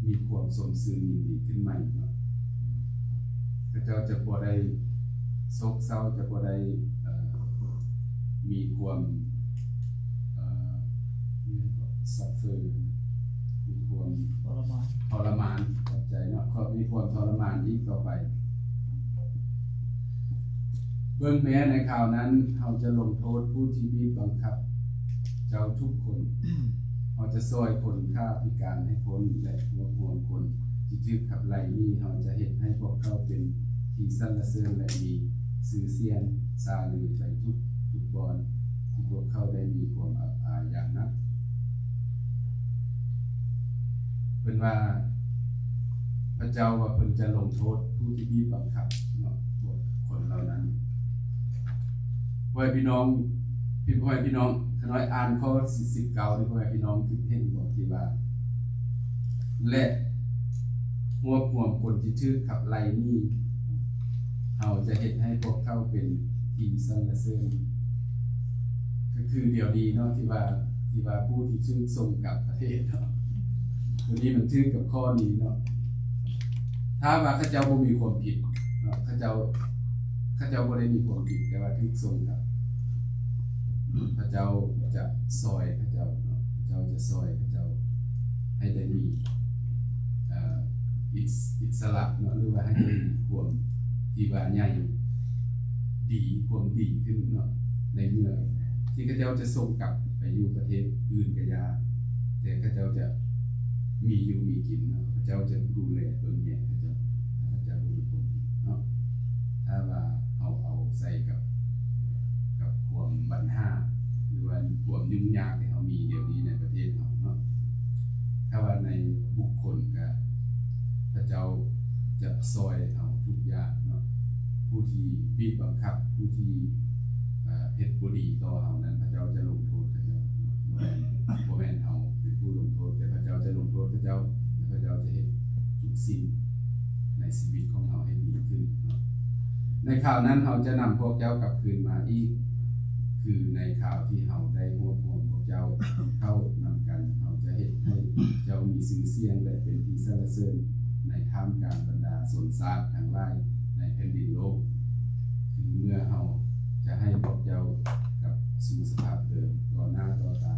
ມີຄວາມຊົມຊື່ນຍິນດີຂຶ້ນໃໝ່ເນາະ. ເຂົາເຈົ້າຈະບໍ່ໄດ້ໂສກເສົ້າ, ຈະບໍ່ໄດ້ ເອີ ມີຄວາມ ເອີ suffer ມີຄວາມທໍລະມານ ທໍລະມານ ຂອບໃຈເນາະ, ມີຄວາມທໍລະມານອີກຕໍ່ໄປ. ເບິ່ງແມ້ ໃນຄາວນັ້ນ ເຮົາຈະລົງໂທດຜູ້ທີ່ບີບບັງຄັບເຈົ້າທຸກຄົນ. ເຮົາຈະຊ່ອຍຄົນຂາພິການໃຫ້ພົ້ນ ແລະ ຮວບຮວມຄົນທີ່ຖືກຂັບໄລ່ໜີ. ເຮົາຈະເຮັດໃຫ້ພວກເຂົາເປັນທີ່ສັນລະເສີນ ແລະ ມີຊື່ສຽງຊາລືໄປທຸກ, ທຸກບ່ອນທີ່ພວກເຂົາໄດ້ມີຄວາມອັບອາຍຢ່າງໜັກ. ເພິ່ນວ່າ ພະເຈົ້າວ່າເພິ່ນຈະລົງໂທດຜູ້ທີ່ບີບບັງຄັບເນາະ ພວກຄົນເຫຼົ່ານັ້ນ. ພໍ່ແມ່ພີ່ນ້ອງ, ພີ່, ພໍ່ແມ່ພີ່ນ້ອງ, ຂ້ານ້ອຍອ່ານຂໍ້ສິບເກົ້ານີ້ ພໍ່ແມ່ພີ່ນ້ອງຄິດເຫັນບໍ່ ທີ່ວ່າ ແລະ ຮວບຮວມຄົນທີ່ຖືກຂັບໄລ່ໜີ, ເຮົາຈະເຮັດໃຫ້ພວກເຂົາເປັນທີ່ສັນລະເສີນ. ກໍຄືດຽວນີ້ເນາະ ທີ່ວ່າ, ທີ່ວ່າຜູ້ທີ່ຖືກສົ່ງກັບປະເທດເນາະ, ຕົວນີ້ມັນຖືກກັບຂໍ້ນີ້ເນາະ. ຖ້າວ່າເຂົາເຈົ້າບໍ່ມີຄວາມຜິດເນາະ, ເຂົາເຈົ້າ, ເຂົາເຈົ້າບໍ່ໄດ້ມີຄວາມຜິດ, ແຕ່ວ່າຖືກສົ່ງກັບ, ພະເຈົ້າຈະຊ່ອຍເຂົາເຈົ້າເນາະ, ພະເຈົ້າຈະຊ່ອຍເຂົາເຈົ້າໃຫ້ໄດ້ມີ, ເອີ, ອິດ, ອິດສະຫຼະເນາະ, ຫຼືວ່າໃຫ້ໄດ້ມີຄວາມທີ່ວ່າໃຫຍ່ ດີ, ຄວາມດີຂຶ້ນເນາະ. ໃນເມື່ອທີ່ເຂົາເຈົ້າຈະສົ່ງກັບໄປຢູ່ປະເທດອື່ນກໍຢ່າ, ແຕ່ເຂົາເຈົ້າຈະມີຢູ່ມີກິນເນາະ, ເຂົາເຈົ້າຈະດູແລເບິ່ງແຍງເຂົາເຈົ້າ, ຖ້າເຂົາເຈົ້າບໍ່ມີຄວາມຜິດເນາະ. ຖ້າວ່າເຮົາເອົາໃສ່ກັບ, ກັບຄວາມບັນຫາ ຫຼືວ່າຄວາມຫຍຸ້ງຍາກທີ່ເຮົາມີດຽວນີ້ໃນປະເທດເຮົາເນາະ, ຖ້າວ່າໃນບຸກຄົນກໍ ພະເຈົ້າຈະຊ່ອຍເຮົາທຸກຢ່າງເນາະ. ຜູ້ທີ່ບີບບັງຄັບ, ຜູ້ທີ່, ເອີ, ເຮັດບໍ່ດີຕໍ່ເຮົານັ້ນ, ພະເຈົ້າຈະລົງໂທດເຂົາເຈົ້າເນາະ. ບໍ່ແມ່ນ, ບໍ່ແມ່ນເຮົາເປັນຜູ້ລົງໂທດ, ແຕ່ພະເຈົ້າຈະລົງໂທດເຂົາເຈົ້າ, ແລະ ພະເຈົ້າຈະເຮັດທຸກສິ່ງໃນຊີວິດຂອງເຮົາໃຫ້ດີຂຶ້ນເນາະ. ໃນຄາວນັ້ນເຮົາຈະນຳພວກເຈົ້າກັບຄືນມາອີກ, ຄື ຄືໃນຄາວທີ່ເຮົາໄດ້ຮວບຮວມພວກເຈົ້າເຂົ້ານຳກັນ, ເຮົາຈະເຮັດໃຫ້ເຈົ້າມີຊື່ສຽງ ແລະ ເປັນທີ່ສັນລະເສີນໃນທ່າມກາງບັນດາຊົນຊາດທັງຫຼາຍໃນແຜ່ນດິນໂລກ. ຄືເມື່ອເຮົາຈະໃຫ້ພວກເຈົ້າກັບສູ່ສະພາບເດີມຕໍ່ໜ້າຕໍ່ຕາ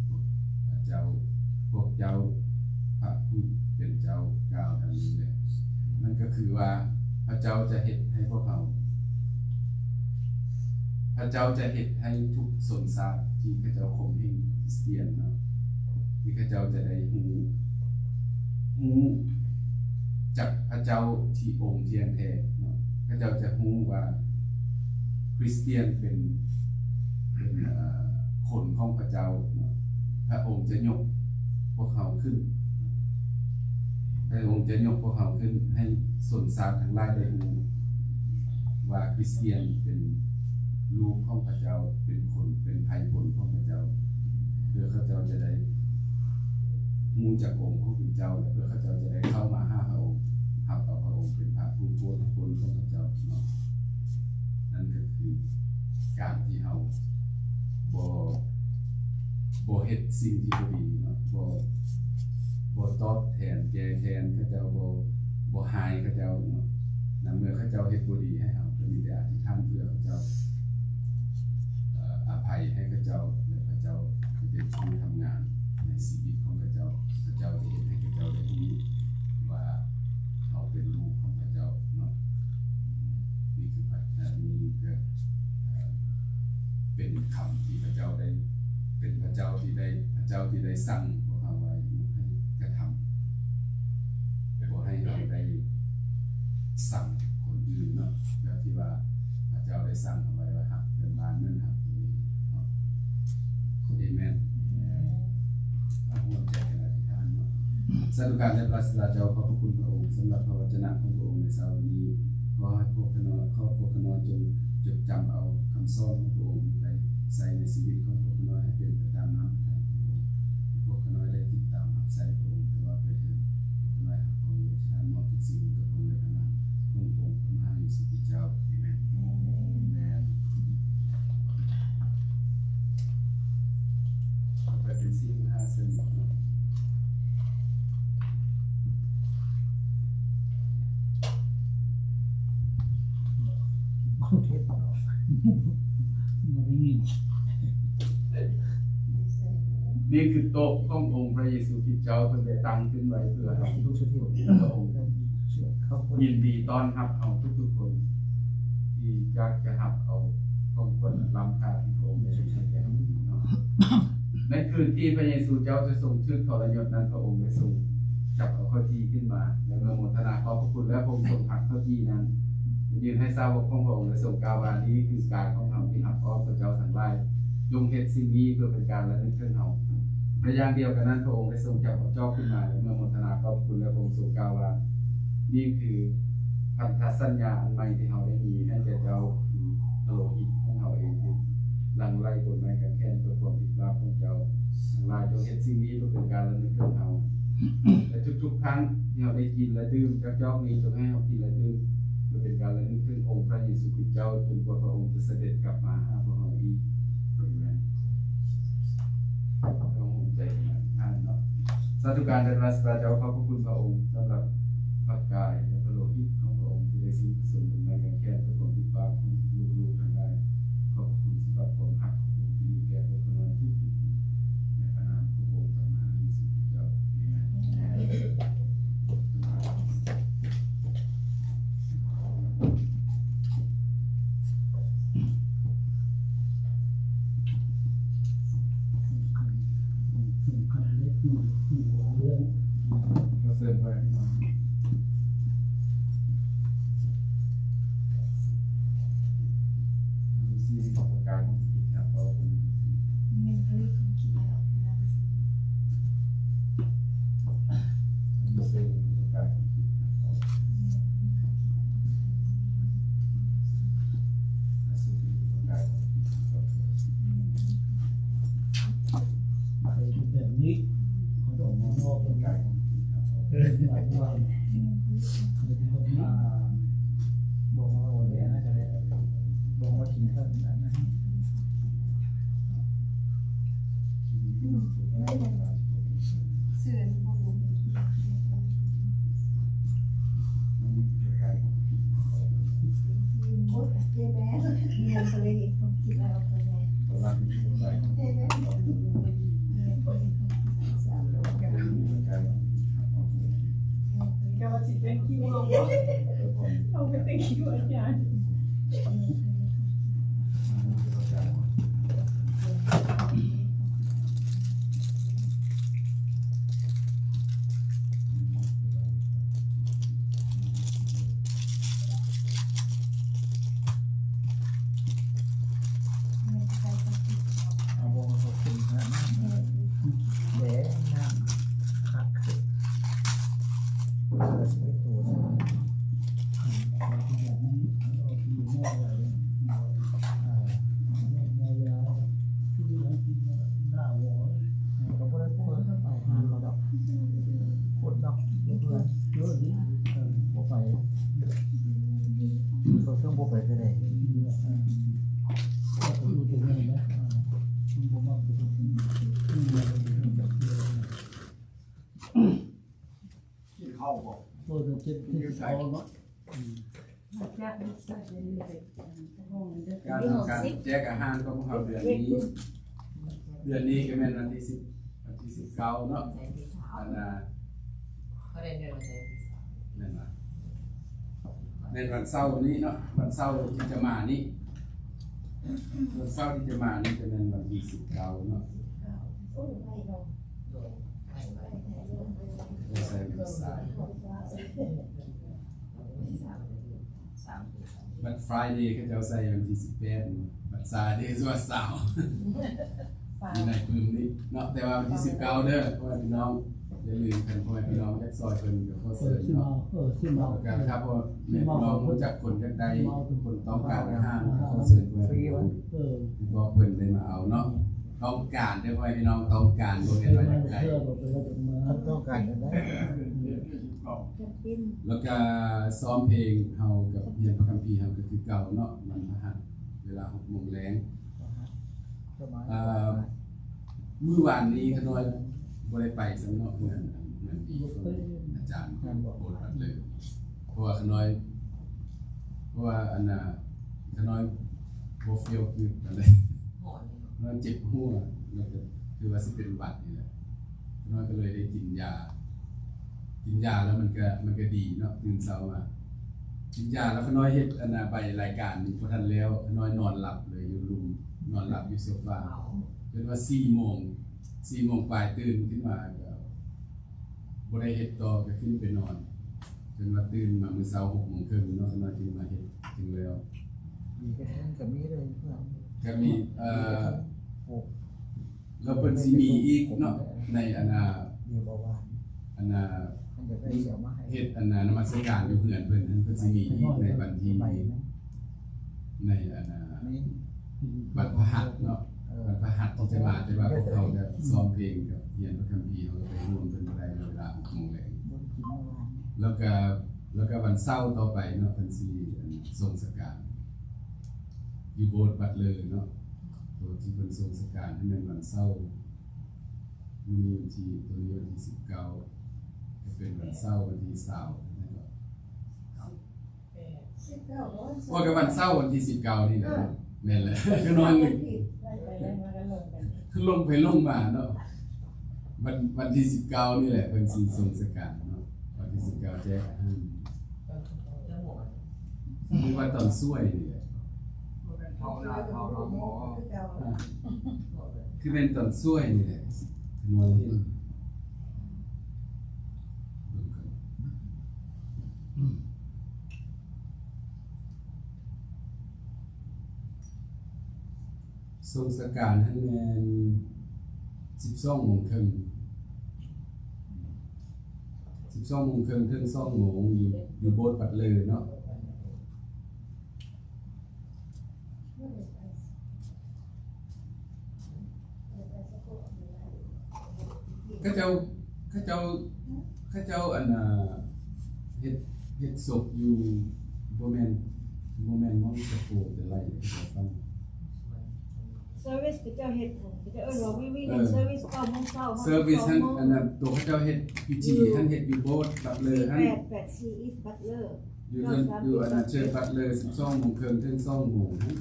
ພວກເຈົ້າ, ພວກເຈົ້າ ພະຜູ້ເປັນເຈົ້າກ່າວດັ່ງນີ້ແຫຼະ. ນັ້ນກໍຄືວ່າ ພະເຈົ້າຈະເຮັດໃຫ້ພວກເຮົາ ພະເຈົ້າຈະເຮັດໃຫ້ທຸກຊົນຊາດທີ່ເຂົາເຈົ້າຂົ່ມເຫັງຄຣິສຕຽນເນາະ, ທີ່ເຂົາເຈົ້າຈະໄດ້ຮູ້ ຮູ້ຈັກພະເຈົ້າທີ່ອົງທ່ຽງແທ້ເນາະ. ເຂົາເຈົ້າຈະຮູ້ວ່າຄຣິສຕຽນເປັນ ເປັນ ເອີ ຄົນຂອງພະເຈົ້າເນາະ. ພະອົງຈະຍົກພວກເຮົາຂຶ້ນ ພະອົງຈະຍົກພວກເຮົາຂຶ້ນໃຫ້ຊົນຊາດທັງຫຼາຍໄດ້ຮູ້ວ່າຄຣິສຕຽນເປັນລູກຂອງພະເຈົ້າ, ເປັນຄົນ ເປັນໄພພົນຂອງພະເຈົ້າ, ເພື່ອເຂົາເຈົ້າຈະໄດ້ຮູ້ຈັກອົງຜູ້ເປັນເຈົ້າ ແລະ ເພື່ອເຂົາເຈົ້າຈະໄດ້ເຂົ້າມາຫາພະອົງ, ຮັບເອົາພະອົງເປັນພະຜູ້ໂປດໃຫ້ຄົນຂອງພະເຈົ້າເນາະ. ນັ້ນກໍຄືການທີ່ເຮົາບໍ່ ບໍ່ເຮັດສິ່ງທີ່ບໍ່ດີເນາະ, ບໍ່ ບໍ່ຕອບແທນແກ່ແທນເຂົາເຈົ້າ, ບໍ່ ບໍ່ຮ້າຍເຂົາເຈົ້າເນາະ. ໃນເມື່ອເຂົາເຈົ້າເຮັດບໍ່ດີໃຫ້ເຮົາ, ກໍມີແຕ່ອະທິຖານເພື່ອເຂົາເຈົ້າ ເອີ ອະໄພໃຫ້ເຂົາເຈົ້າ ແລະ ພະເຈົ້າຈະເປັນຜູ້ທຳງານໃນຊີວິດຂອງເຂົາເຈົ້າ. ພະເຈົ້າຈະເຮັດໃຫ້ເຂົາເຈົ້າໄດ້ຮູ້ວ່າເຮົາເປັນລູກຂອງພະເຈົ້າເນາະ. ນີ້ຄືພະ ອັນນີ້ກໍ ເອີ ເປັນຄຳທີ່ພະເຈົ້າໄດ້ ເປັນພະເຈົ້າທີ່ໄດ້ ພະເຈົ້າທີ່ໄດ້ສັ່ງພວກເຮົາໄວ້ເນາະ ໃຫ້ກະທຳ, ແຕ່ບໍ່ໃຫ້ເຮົາໄດ້ສັ່ງຄົນອື່ນເນາະ, ແບບທີ່ວ່າພະເຈົ້າໄດ້ສັ່ງເຮົາໄວ້ວ່າ ຮັກເພື່ອນບ້ານເໝືອນຮັກຕົວເອງເນາະ. ເອເມນ. ເຮົາຮ່ວມໃຈກັນອະທິຖານເນາະ. ສາທຸການແດ່ພະລາຊາເຈົ້າ, ຂອບພະຄຸນພະອົງສຳລັບພະວະຈະນະຂອງພະອົງໃນເຊົ້ານີ້. ຂໍໃຫ້ພວກຂ້ານ້ອຍ ຂໍພວກຂ້ານ້ອຍຈົ່ງຈົດຈຳເອົາຄຳສອນຂອງພະອົງນີ້ໄປໃຊ້ໃນຊີວິດຂອງພວກຂ້ານ້ອຍ ໃຫ້ເປັນໄປຕາມນ້ຳພະໄທຂອງພະອົງ, ໃຫ້ພວກຂ້ານ້ອຍໄດ້ຕິດຕາມຮັບໃຊ້ພະອົງຕະຫຼອດໄປເທີ້ນ. ພວກຂ້ານ້ອຍຮັບພະອົງ ແລະ ອະທິຖານມອບທຸກສິ່ງໃຫ້ກັບພະອົງ ໃນພະນາມຂອງພະອົງພະມະຫາເຢຊູຄຣິສເຈົ້າ. ເອເມນ. ເອເມນ. ໄປເປັນສິ່ງມະຫາສະນິດເນາະ. ບໍ່ໄດ້ຍິນ. ນີ້ຄືໂຕະຂອງອົງພະເຢຊູຄຣິດເຈົ້າ, ເພິ່ນໄດ້ຕັ້ງຂຶ້ນໄວ້ເພື່ອໃຫ້ທຸກໆຄົນທີ່ພະອົງຍິນດີຕ້ອນຮັບເຮົາທຸກໆຄົນ ທີ່ຢາກຈະຮັບເອົາຂອງຂວັນອັນລ້ຳຄ່າທີ່ພະອົງໄດ້ຊົງໃຫ້ແກ່ເຮົານີ້ເນາະ. ໃນຄືນທີ່ພະເຢຊູເຈົ້າຈະຊົງຖືກທໍລະຍົດນັ້ນ, ພະອົງໄດ້ຊົງຈັບເອົາເຂົ້າຈີ່ຂຶ້ນມາ ແລະ ເມື່ອໂມທະນາຂອບພະຄຸນແລ້ວ, ພະອົງຊົງຫັກເຂົ້າຈີ່ນັ້ນ ແລະ ຍື່ນໃຫ້ສາວົກຂອງພະອົງ ແລະ ຊົງກ່າວວ່າ, ນີ້ຄືກາຍຂອງເຮົາທີ່ຮັບອອກພວກເຈົ້າທັງຫຼາຍ, ຈົ່ງເຮັດສິ່ງນີ້ເພື່ອເປັນການລະນຶກເຖິງເຮົາ. ໃນຢ່າງດຽວກັນນັ້ນ, ພະອົງໄດ້ຊົງຈັບເອົາຈອກຂຶ້ນມາ ແລະ ເມື່ອໂມທະນາຂອບພະຄຸນແລ້ວ, ພະອົງຊົງກ່າວວ່າ, ນີ້ຄືພັນທະສັນຍາອັນໃໝ່ທີ່ເຮົາໄດ້ມີໃຫ້ແກ່ເຈົ້າ, ຄືພະໂລຫິດຂອງເຮົາເອງ, ຫຼັ່ງໄຫຼບົນໄມ້ກາງແຂນເພື່ອຄວາມຜິດບາບຂອງເຈົ້າທັງຫຼາຍ. ຈົ່ງເຮັດສິ່ງນີ້ເພື່ອເປັນການລະນຶກເຖິງເຮົາ. ແລະ ທຸກໆຄັ້ງທີ່ເຮົາໄດ້ກິນ ແລະ ດື່ມຈາກຈອກນີ້, ຈົ່ງໃຫ້ເຮົາກິນ ແລະ ດື່ມເພື່ອເປັນການລະນຶກເຖິງອົງພະເຢຊູຄຣິດເຈົ້າ, ຈົນກວ່າພະອົງຈະສະເດັດກັບມາຫາພວກເຮົາອີກ. ເຮົາຮ່ວມໃຈກັນອະທິຖານເນາະ. ສາທຸການແດ່ພະລາຊາເຈົ້າ, ຂອບພະຄຸນພະອົງສຳລັບພະກາຍ ແລະ ພະໂລຫິດຂອງພະອົງ ທີ່ໄດ້ສິ້ນພະຊົນບົນໄມ້ກາງແຂນເພື່ອຄວາມຜິດບາບຂອງລູກໆທັງຫຼາຍ. ຂອບພະຄຸນສຳລັບຄວາມຮັກຂອງພະອົງທີ່ມີແກ່ພວກຂ້ານ້ອຍທຸກໆຄົນ, ໃນພະນາມຂອງອົງພະມະຫາເຢຊູຄຣິດເຈົ້າ. ເອເມນ. ເອົາບໍ່ມາເຂົ້າເຂັ້ມຂະໜາດນັ້ນ ແດງນ້ຳຄັກເກີນ ເສືອສິບເອັດໂຕ ເອີ ກໍບໍ່ໄດ້ເປີດ ໄປຫາເຂົາດອກ ຄົນດອກ ເພື່ອນ ເອີ ບໍ່ໄປ ເຂົາເຊິ່ງບໍ່ໄປເທື່ອໃດ ຢູ່ແຕ່ເຮືອນແຫຼະ ບໍ່ມັກໄປ ກິນເຂົ້າບໍ່? ເປີເຈັດສິບເກົ້າເນາະ ການທຳການແຈກອາຫານຂອງພວກເຮົາເດືອນນີ້ ເດືອນນີ້ກໍແມ່ນວັນທີສິບ ວັນທີສິບເກົ້າເນາະ ອັນນ່າ ແມ່ນວ່າ ແມ່ນວັນເສົານີ້ເນາະ ວັນເສົາທີ່ຈະມານີ້ ວັນເສົາທີ່ຈະມານີ້ຈະແມ່ນວັນທີສິບເກົ້າເນາະ ໃສ່ວຽກສາຍ ບັດ Friday ເຂົາເຈົ້າໃສ່ວັນທີສິບແປດ ບັດ Saturday ວ່າຊາວ ຢູ່ໃນປຶ້ມນີ້ເນາະ ແຕ່ວ່າວັນທີສິບເກົ້າເດີ ພໍ່ແມ່ພີ່ນ້ອງ ຢ່າລືມ ຄັນພໍ່ແມ່ພີ່ນ້ອງຢາກຊ່ອຍເພິ່ນກໍຂໍເຊີນເນາະ ເອີ ຊິມາ ເອີ ຊິມາ ແລ້ວກໍຖ້າພໍ່ແມ່ພີ່ນ້ອງຮູ້ຈັກຄົນຢາກໄດ້ ຄົນຕ້ອງການອາຫານ ກໍຂໍເຊີນພໍ່ແມ່ພີ່ນ້ອງ ເອີ ບອກເພິ່ນໄດ້ມາເອົາເນາະ ຕ້ອງການເດີພໍ່ແມ່ພີ່ນ້ອງ ຕ້ອງການ ບໍ່ແມ່ນວ່າຢາກໄດ້ ຕ້ອງການ ແລ້ວກະຊ້ອມເພງເຮົາກັບຮຽນພະຄຳພີເຮົາກໍຄືເກົ່າເນາະ ວັນພະຫັດ ເວລາຫົກໂມງແລງ ອ່າ ມື້ວານນີ້ຂະນ້ອຍບໍ່ໄດ້ໄປຊ້ຳເນາະ ເຮືອນ ເຮືອນທີ່ອາຈານໂບດບັດເລີ ເພາະວ່າຂະນ້ອຍ ເພາະວ່າອັນນ່າ ຂະນ້ອຍບໍ່ feel good ປານໃດ ຂະນ້ອຍເຈັບຫົວ ແລ້ວກໍຄືວ່າຊິເປັນຫວັດນີ້ແຫຼະ ຂະນ້ອຍກໍເລີຍໄດ້ກິນຢາ ກິນຢາແລ້ວມັນກະ ມັນກະດີເນາະ ຕື່ນເຊົ້າມາ ກິນຢາແລ້ວຂະນ້ອຍເຮັດອັນນ່າ ໃບລາຍການນີ້ບໍ່ທັນແລ້ວ ຂະນ້ອຍນອນຫຼັບເລີຍຢູ່ລຸ່ມ ນອນຫຼັບຢູ່ໂຊຟາ ຈົນວ່າສີ່ໂມງ ສີ່ໂມງປາຍຕື່ນຂຶ້ນມາກະບໍ່ໄດ້ເຮັດຕໍ່ ກະຂຶ້ນໄປນອນ ຈົນວ່າຕື່ນມາມື້ເຊົ້າຫົກໂມງເຄິ່ງເນາະ ຂະນ້ອຍຈຶ່ງມາເຮັດ ຈຶ່ງແລ້ວ ມີກະມີເລີຍ ກະມີ ເອີ ແລ້ວເພິ່ນຊິມີອີກເນາະ ໃນອັນນ່າ ອັນນ່າ ເຮັດອັນນ່າ ນະມັດສະການຢູ່ເຮືອນເພິ່ນຫັ້ນ ເພິ່ນຊິມີອີກໃນວັນທີ ໃນອັນນ່າ ວັນພະຫັດເນາະ ວັນພະຫັດທີ່ຈະມາ ແຕ່ວ່າພວກເຮົາຈະຊ້ອມເພງກັບຮຽນພະຄຳພີ ເຮົາກໍໄປຮ່ວມເພິ່ນບໍ່ໄດ້ໃນເວລາຫົກໂມງແລງ ແລ້ວກະ ແລ້ວກະວັນເສົາຕໍ່ໄປເນາະ ເພິ່ນຊິສົ່ງສະການ ຢູ່ໂບດບັດເລີເນາະ ໂຕທີ່ເພິ່ນສົ່ງສະການໃຫ້ແມ່ນວັນເສົາ ມື້ນີ້ວັນທີ ໂຕນີ້ວັນທີສິບເກົ້າ ກໍເປັນວັນເສົາວັນທີຊາວ ແລ້ວກໍ ວ່າກັບວັນເສົາວັນທີສິບເກົ້ານີ້ແຫຼະ ແມ່ນແຫຼະ ກໍນອນຢູ່ ລົງໄປລົງມາເນາະ ວັນ ວັນທີສິບເກົ້ານີ້ແຫຼະ ເພິ່ນຊິສົ່ງສະການເນາະ ວັນທີສິບເກົ້າແຈກອາຫານ ຫຼືວ່າຕອນສວຍນີ້ແຫຼະ ຄືແມ່ນຕອນສວຍນີ້ແຫຼະ ໜ່ວຍເຫັນ ສົ່ງສະການຫັ້ນແມ່ນສິບສອງໂມງເຄິ່ງ ສິບສອງໂມງເຄິ່ງເຖິງສອງໂມງ ຢູ່ ຢູ່ໂບດບັດເລີເນາະ ເຂົາເຈົ້າ ເຂົາເຈົ້າ ເຂົາເຈົ້າ ອັນນ່າ ເຮັດ ເຮັດສົບຢູ່ ບໍ່ແມ່ນ ບໍ່ແມ່ນມ່ອງສະໂພ ແຕ່ໄລ່ເຂົາເຈົ້າຟັງ ເຊີວິສ ເຂົາເຈົ້າເຮັດ ເຂົາເຈົ້າເອີ້ນວ່າ ວິງ ວິງ ເອີ ເຊີວິສ ເກົ້າໂມງເຊົ້າ ເຊີວິສ ຮອດສິບສອງໂມງ ອັນນັ້ນ ໂຕເຂົາເຈົ້າເຮັດພິທີ ຢູ່ ຫັ້ນເຮັດຢູ່ໂບດ ບັດເລີ ຫັ້ນ ສີ່ແປດແປດສີ່ ອີສ ບັດເລີ ຢູ່ ຢູ່ອັນນັ້ນ ເຊີ ບັດເລີ ສິບສອງໂມງເຄິ່ງເຖິງສອງໂມງຫັ້ນ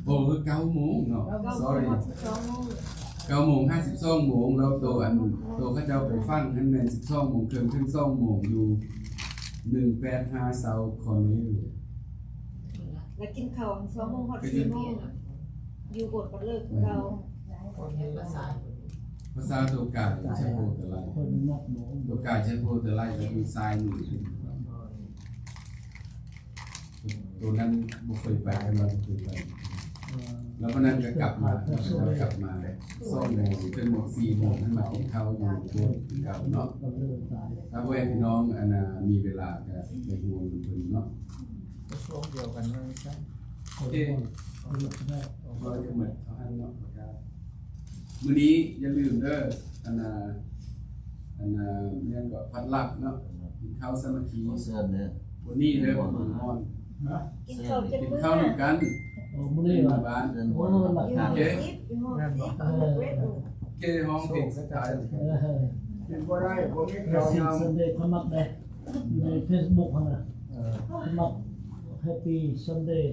ໂອ້ ຄືເກົ້າໂມງເນາະ ເກົ້າໂມງ ຊໍຣີ ຮອດສິບສອງໂມງ ເກົ້າໂມງຫາສິບສອງໂມງ ແລ້ວໂຕອັນ ໂຕເຂົາເຈົ້າໄປຟັງຫັ້ນແມ່ນສິບສອງໂມງເຄິ່ງເຖິງສອງໂມງ ຢູ່ໜຶ່ງແປດຫ້າ ເຊົາຄອນເນ ແລ້ວກິນເຂົ້າສອງໂມງຮອດສີ່ໂມງ ຢູ່ໂບດບັດເລີຄືເກົ່າ ພາສາ ພາສາໂຕກາຍ ຊາໂປເຕີໄລ ໂຕກາຍ ຊາໂປເຕີໄລ ແລ້ວຢູ່ຊ້າຍມື ໂຕນັ້ນບໍ່ເຄີຍໄປ ແຕ່ວ່າເຄີຍໄປ ແລ້ວມື້ນັ້ນກໍກັບມາ ກັບມາສອງໂມງ ເຖິງໝົດສີ່ໂມງ ຫັ້ນມາກິນເຂົ້າຢູ່ໂບດຄືເກົ່າເນາະ ຖ້າພໍ່ແມ່ພີ່ນ້ອງ ອັນນ່າ ມີເວລາກໍໄປຮ່ວມເພິ່ນເນາະ ກະຊວງດຽວກັນວ່າຊັ້ນ ໂອເຄ ເອີ ເອີ ເອີ ເອີ ເອີ ມື້ນີ້ຢ່າລືມເດີ ອັນນ່າ ອັນນ່າ ແມ່ນກໍພັດລັບເນາະ ກິນເຂົ້າສາມັກຄີ ຂໍເຊີນເດີ ມື້ນີ້ເດີ ມື້ຮ້ອນ ກິນເຂົ້າ ກິນເຂົ້ານຳກັນ ໂອ້ ມື້ນີ້ຫວາ ບ້ານ ໂອ້ ໂອເຄ ຢູ່ຫ້ອງສິບ ຢູ່ຫ້ອງສິບ ໂອເຄ ຫ້ອງສິບສຸດທ້າຍ ເອີ ກິນບໍ່ໄດ້ ບໍ່ມີເຂົ້ານຳ Sunday ຂ້ອຍມັກເດ້ ຢູ່ໃນ Facebook ຫັ້ນນະ ເອີ ມັກ Happy Sunday.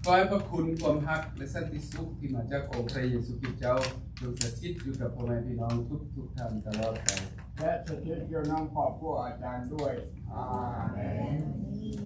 ຂໍໃຫ້ພະຄຸນ ຄວາມຮັກ ແລະ ສັນຕິສຸກ ທີ່ມາຈາກອົງພະເຢຊູຄຣິດເຈົ້າ ຈົ່ງສະຖິດຢູ່ກັບພໍ່ແມ່ພີ່ນ້ອງທຸກໆທ່ານຕະຫຼອດໄປ ແລະ ສະຖິດຢູ່ນຳຄອບຄົວອາຈານດ້ວຍ. ອາເມນ.